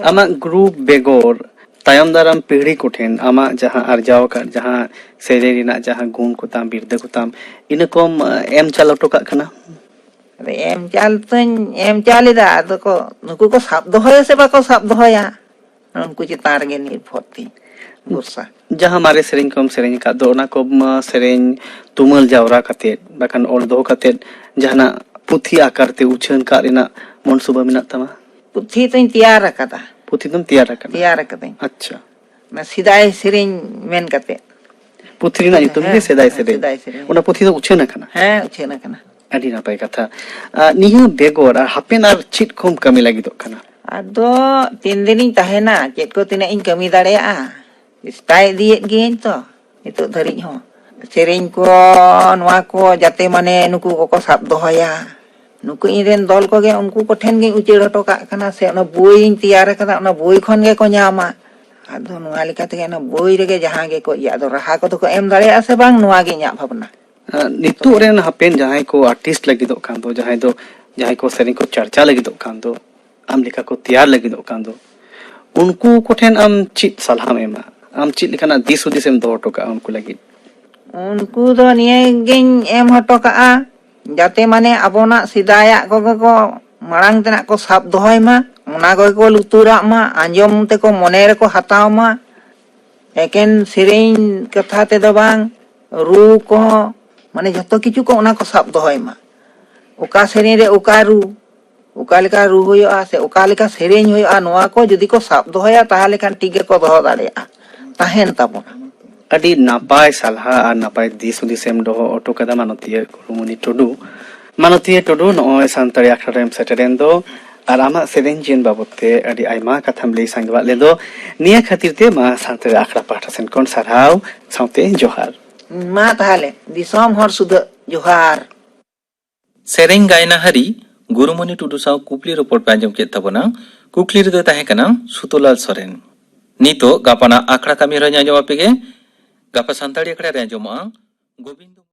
ᱟᱢᱟᱜ ᱜᱨᱩᱯ ᱵᱮᱜᱚᱨ ᱛᱟᱭᱚᱢ ᱫᱟᱨᱟᱢ ᱯᱤᱲᱦᱤ ᱠᱚᱴᱷᱮᱱ ᱟᱢᱟᱜ ᱡᱟᱦᱟᱸ ᱟᱨᱡᱟᱣ ᱟᱠᱟᱫ, ᱡᱟᱦᱟᱸ ᱥᱮᱨᱮᱧ ᱨᱮᱱᱟᱜ ᱡᱟᱦᱟᱸ ᱜᱩᱱ ᱠᱚᱛᱟᱢ, ᱵᱤᱨᱫᱟᱹ ᱠᱚᱛᱟᱢ, ᱤᱱᱟᱹ ᱠᱚᱢ, ᱮ, ᱮᱢ ᱪᱟᱞ ᱦᱚᱴᱚ ᱠᱟᱜ ᱠᱟᱱᱟ? ᱟᱫᱚ ᱮᱢ ᱪᱟᱞ ᱛᱚᱧ ᱮᱢ ᱪᱟᱞ ᱮᱫᱟ, ᱟᱫᱚ ᱠᱚ, ᱱᱩᱠᱩ ᱠᱚ ᱥᱟᱵ ᱫᱚᱦᱚᱭᱟ ᱥᱮ ᱵᱟᱠᱚ ᱥᱟᱵ ᱫᱚᱦᱚᱭᱟ, ᱩᱱᱠᱩ ᱪᱮᱛᱟᱱ ᱨᱮᱜᱮ ᱱᱤᱨᱵᱷᱚᱨ ᱛᱤᱧ ᱵᱷᱚᱨᱥᱟ᱾ ᱡᱟᱦᱟᱸ ᱢᱟᱨᱮ ᱥᱮᱨᱮᱧ ᱠᱚᱢ ᱥᱮᱨᱮᱧ ᱟᱠᱟᱫ ᱫᱚ, ᱚᱱᱟ ᱠᱚᱢ, ᱟ, ᱥᱮᱨᱮᱧ ᱛᱩᱢᱟᱹᱞ ᱡᱟᱣᱨᱟ ᱠᱟᱛᱮᱫ, ᱵᱟᱠᱷᱟᱱ ᱚᱞ ᱫᱚᱦᱚ ᱠᱟᱛᱮᱫ, ᱡᱟᱦᱟᱱᱟᱜ ᱯᱩᱛᱷᱤ ᱟᱠᱟᱨ ᱛᱮ ᱩᱪᱷᱟᱹᱱ ᱠᱟᱜ ᱨᱮᱱᱟᱜ ᱢᱚᱱᱥᱩᱵᱟ ᱢᱮᱱᱟᱜ ᱛᱟᱢᱟ? ᱯᱩᱛᱷᱤ ᱛᱚᱧ ᱛᱮᱭᱟᱨ ᱟᱠᱟᱫᱟ᱾ ᱯᱩᱛᱷᱤ ᱫᱚᱢ ᱛᱮᱭᱟᱨ ᱟᱠᱟᱫᱟ? ᱛᱮᱭᱟᱨ ᱟᱠᱟᱫᱟᱹᱧ᱾ ᱟᱪᱪᱷᱟ᱾ ᱚᱱᱟ ᱥᱮᱫᱟᱭ ᱥᱮᱨᱮᱧ ᱢᱮᱱ ᱠᱟᱛᱮ᱾ ᱯᱩᱛᱷᱤ ᱨᱮᱱᱟᱜ ᱧᱩᱛᱩᱢ ᱜᱮ ᱦᱮᱸ, ᱥᱮᱫᱟᱭ ᱦᱮᱸ, ᱥᱮᱨᱮᱧ᱾ ᱥᱮᱫᱟᱭ ᱥᱮᱨᱮᱧ᱾ ᱚᱱᱟ ᱯᱩᱛᱷᱤ ᱫᱚ ᱩᱪᱷᱟᱹᱱ ᱟᱠᱟᱱᱟ? ᱦᱮᱸ, ᱩᱪᱷᱟᱹᱱ ᱟᱠᱟᱱᱟ᱾ ᱟᱹᱰᱤ ᱱᱟᱯᱟᱭ ᱠᱟᱛᱷᱟ᱾ ᱟᱨ ᱱᱤᱭᱟᱹ ᱵᱮᱜᱚᱨ ᱟᱨ ᱦᱟᱯᱮᱱ ᱟᱨ ᱪᱮᱫ ᱠᱚᱢ ᱠᱟᱹᱢᱤ ᱞᱟᱹᱜᱤᱫᱚᱜ ᱠᱟᱱᱟ? ᱟᱫᱚ ᱛᱤᱱ ᱫᱤᱱᱤᱧ ᱛᱟᱦᱮᱱᱟ, ᱪᱮᱫ ᱠᱚ ᱛᱤᱱᱟᱹᱜ ᱤᱧ ᱠᱟᱹᱢᱤ ᱫᱟᱲᱮᱭᱟᱜᱼᱟ, ᱪᱮᱥᱴᱟᱭ ᱤᱫᱤᱭᱮᱫ ᱜᱤᱭᱟᱹᱧ ᱛᱚ ᱱᱤᱛᱚᱜ ᱫᱷᱟᱹᱨᱤᱡ ᱦᱚᱸ᱾ ᱥᱮᱨᱮᱧ ᱠᱚ, ᱱᱚᱣᱟ ᱠᱚ ᱡᱟᱛᱮ, ᱢᱟᱱᱮ, ᱱᱩᱠᱩ ᱠᱚᱠᱚ ᱥᱟᱵ ᱫᱚᱦᱚᱭᱟ, ᱱᱩᱠᱩ ᱤᱧ ᱨᱮᱱ ᱫᱚᱞ ᱠᱚᱜᱮ, ᱩᱱᱠᱩ ᱠᱚᱴᱷᱮᱱ ᱜᱤᱧ ᱩᱪᱟᱹᱲ ᱦᱚᱴᱚ ᱠᱟᱜ ᱠᱟᱱᱟ, ᱥᱮ ᱚᱱᱟ ᱵᱳᱭᱤᱧ ᱛᱮᱭᱟᱨ ᱟᱠᱟᱫᱟ, ᱚᱱᱟ ᱵᱳᱭ ᱠᱷᱚᱱ ᱜᱮᱠᱚ ᱧᱟᱢᱟ᱾ ᱟᱫᱚ ᱱᱚᱣᱟ ᱞᱮᱠᱟ ᱛᱮᱜᱮ ᱚᱱᱟ ᱵᱳᱭ ᱨᱮᱜᱮ ᱡᱟᱦᱟᱸ ᱜᱮᱠᱚ ᱤᱭᱟᱹ, ᱟᱫᱚ ᱨᱟᱦᱟ ᱠᱚᱫᱚ ᱠᱚ ᱮᱢ ᱫᱟᱲᱮᱭᱟᱜᱼᱟ ᱥᱮ ᱵᱟᱝ, ᱱᱚᱣᱟ ᱜᱮ ᱤᱧᱟᱹᱜ ᱵᱷᱟᱵᱽᱱᱟ᱾ ᱟᱸ, ᱱᱤᱛᱚᱜ ᱨᱮᱱ ᱦᱟᱯᱮᱱ ᱡᱟᱦᱟᱸᱭ ᱠᱚ ᱟᱨᱴᱤᱥᱴ ᱞᱟᱹᱜᱤᱫᱚᱜ ᱠᱟᱱ ᱫᱚ, ᱡᱟᱦᱟᱸᱭ ᱫᱚ, ᱡᱟᱦᱟᱸᱭ ᱠᱚ ᱥᱮᱨᱮᱧ ᱠᱚ ᱪᱟᱨᱪᱟ ᱞᱟᱹᱜᱤᱫᱚᱜ ᱠᱟᱱ ᱫᱚ, ᱟᱢ ᱞᱮᱠᱟ ᱠᱚ ᱛᱮᱭᱟᱨ ᱞᱟᱹᱜᱤᱫᱚᱜ ᱠᱟᱱ ᱫᱚ, ᱩᱱᱠᱩ ᱠᱚᱴᱷᱮᱱ ᱟᱢ ᱪᱮᱫ ᱥᱟᱞᱦᱟᱢ ᱮᱢᱟ? ᱟᱢ ᱪᱮᱫ ᱞᱮᱠᱟᱱᱟᱜ ᱫᱤᱥ ᱦᱩᱫᱤᱥ ᱮᱢ ᱫᱚᱦᱚ ᱦᱚᱴᱚ ᱠᱟᱜᱼᱟ ᱩᱱᱠᱩ ᱞᱟᱹᱜᱤᱫ? ᱩᱱᱠᱩ ᱫᱚ ᱱᱤᱭᱟᱹᱜᱤᱧ ᱮᱢ ᱦᱚᱴᱚ ᱠᱟᱜᱼᱟ, ᱡᱟᱛᱮ, ᱢᱟᱱᱮ, ᱟᱵᱚᱱᱟᱜ ᱥᱮᱫᱟᱭᱟᱜ ᱠᱚᱜᱮ ᱠᱚ, ᱢᱟᱲᱟᱝ ᱛᱮᱱᱟᱜ ᱠᱚ ᱥᱟᱵ ᱫᱚᱦᱚᱭ ᱢᱟ, ᱚᱱᱟ ᱠᱚᱜᱮ ᱠᱚ ᱞᱩᱛᱩᱨᱟᱜ ᱢᱟ, ᱟᱸᱡᱚᱢ ᱛᱮᱠᱚ ᱢᱚᱱᱮ ᱨᱮᱠᱚ ᱦᱟᱛᱟᱣ ᱢᱟ᱾ ᱮᱠᱮᱱ ᱥᱮᱨᱮᱧ ᱠᱟᱛᱷᱟ ᱛᱮᱫᱚ ᱵᱟᱝ, ᱨᱩ ᱠᱚᱦᱚᱸ, ᱢᱟᱱᱮ, ᱡᱷᱚᱛᱚ ᱠᱤᱪᱷᱩ ᱠᱚ ᱚᱱᱟ ᱠᱚ ᱥᱟᱵ ᱫᱚᱦᱚᱭ ᱢᱟ᱾ ᱚᱠᱟ ᱥᱮᱨᱮᱧ ᱨᱮ ᱚᱠᱟ ᱨᱩ, ᱚᱠᱟ ᱞᱮᱠᱟ ᱨᱩ ᱦᱩᱭᱩᱜᱼᱟ, ᱥᱮ ᱚᱠᱟ ᱞᱮᱠᱟ ᱥᱮᱨᱮᱧ ᱦᱩᱭᱩᱜᱼᱟ, ᱱᱚᱣᱟ ᱠᱚ ᱡᱩᱫᱤ ᱠᱚ ᱥᱟᱵ ᱫᱚᱦᱚᱭᱟ, ᱛᱟᱦᱚᱞᱮ ᱠᱷᱟᱱ ᱴᱷᱤᱠ ᱜᱮᱠᱚ ᱫᱚᱦᱚ ᱫᱟᱲᱮᱭᱟᱜᱼᱟ, ᱛᱟᱦᱮᱱ ᱛᱟᱵᱚᱱᱟ᱾ ᱟᱹᱰᱤ ᱱᱟᱯᱟᱭ ᱥᱟᱞᱦᱟ ᱟᱨ ᱱᱟᱯᱟᱭ ᱫᱤᱥ ᱦᱩᱫᱤᱥ ᱮᱢ ᱫᱚᱦᱚ ᱦᱚᱴᱚ ᱠᱟᱫᱟ ᱢᱟᱱᱚᱛᱤᱭᱟᱹ ᱠᱩᱲᱩᱢᱩᱱᱤ ᱴᱩᱰᱩ᱾ ᱢᱟᱱᱚᱛᱤᱭᱟᱹ ᱴᱩᱰᱩ, ᱱᱚᱜᱼᱚᱭ ᱥᱟᱱᱛᱟᱲᱤ ᱟᱠᱷᱲᱟ ᱨᱮᱢ ᱥᱮᱴᱮᱨᱮᱱ ᱫᱚ ᱟᱨ ᱟᱢᱟᱜ ᱥᱮᱨᱮᱧ ᱡᱤᱭᱚᱱ ᱵᱟᱵᱚᱫ ᱛᱮ ᱟᱹᱰᱤ ᱟᱭᱢᱟ ᱠᱟᱛᱷᱟᱢ ᱞᱟᱹᱭ ᱥᱟᱸᱜᱮᱣᱟᱜ ᱞᱮᱫ ᱫᱚ, ᱱᱤᱭᱟᱹ ᱠᱷᱟᱹᱛᱤᱨ ᱛᱮ ᱢᱟ ᱥᱟᱱᱛᱟᱲᱤ ᱟᱠᱷᱲᱟ ᱯᱟᱦᱴᱟ ᱥᱮᱱ ᱠᱷᱚᱱ ᱥᱟᱨᱦᱟᱣ ᱥᱟᱶᱛᱮ ᱡᱚᱦᱟᱨ᱾ ᱢᱟ ᱛᱟᱦᱞᱮ ᱫᱤᱥᱚᱢ ᱦᱚᱲ ᱥᱩᱫᱷᱟᱹᱜ ᱡᱚᱦᱟᱨ᱾ ᱥᱮᱨᱮᱧ ᱜᱟᱭᱱᱟᱦᱟᱨᱤ ᱜᱩᱨᱩᱢᱚᱱᱤ ᱴᱩᱰᱩ ᱥᱟᱶ ᱠᱩᱠᱞᱤ ᱨᱚᱯᱚᱲ ᱯᱮ ᱟᱸᱡᱚᱢ ᱠᱮᱫ ᱛᱟᱵᱚᱱᱟ᱾ ᱠᱩᱠᱞᱤ ᱨᱮᱫᱚ ᱛᱟᱦᱮᱸ ᱠᱟᱱᱟ ᱥᱩᱛᱚᱞᱟᱞ ᱥᱚᱨᱮᱱ᱾ ᱱᱤᱛᱚᱜ ᱜᱟᱯᱟᱱᱟᱜ ᱟᱠᱷᱲᱟ ᱠᱟᱹᱢᱤ ᱦᱚᱨᱟᱧ ᱟᱸᱡᱚᱢ ᱟᱯᱮ ᱜᱮ᱾ ᱜᱟᱯᱟ ᱥᱟᱱᱛᱟᱲᱤ ᱟᱠᱷᱲᱟ ᱨᱮ ᱟᱸᱡᱚᱢᱚᱜᱼᱟ ᱜᱳᱵᱤᱱᱫᱚ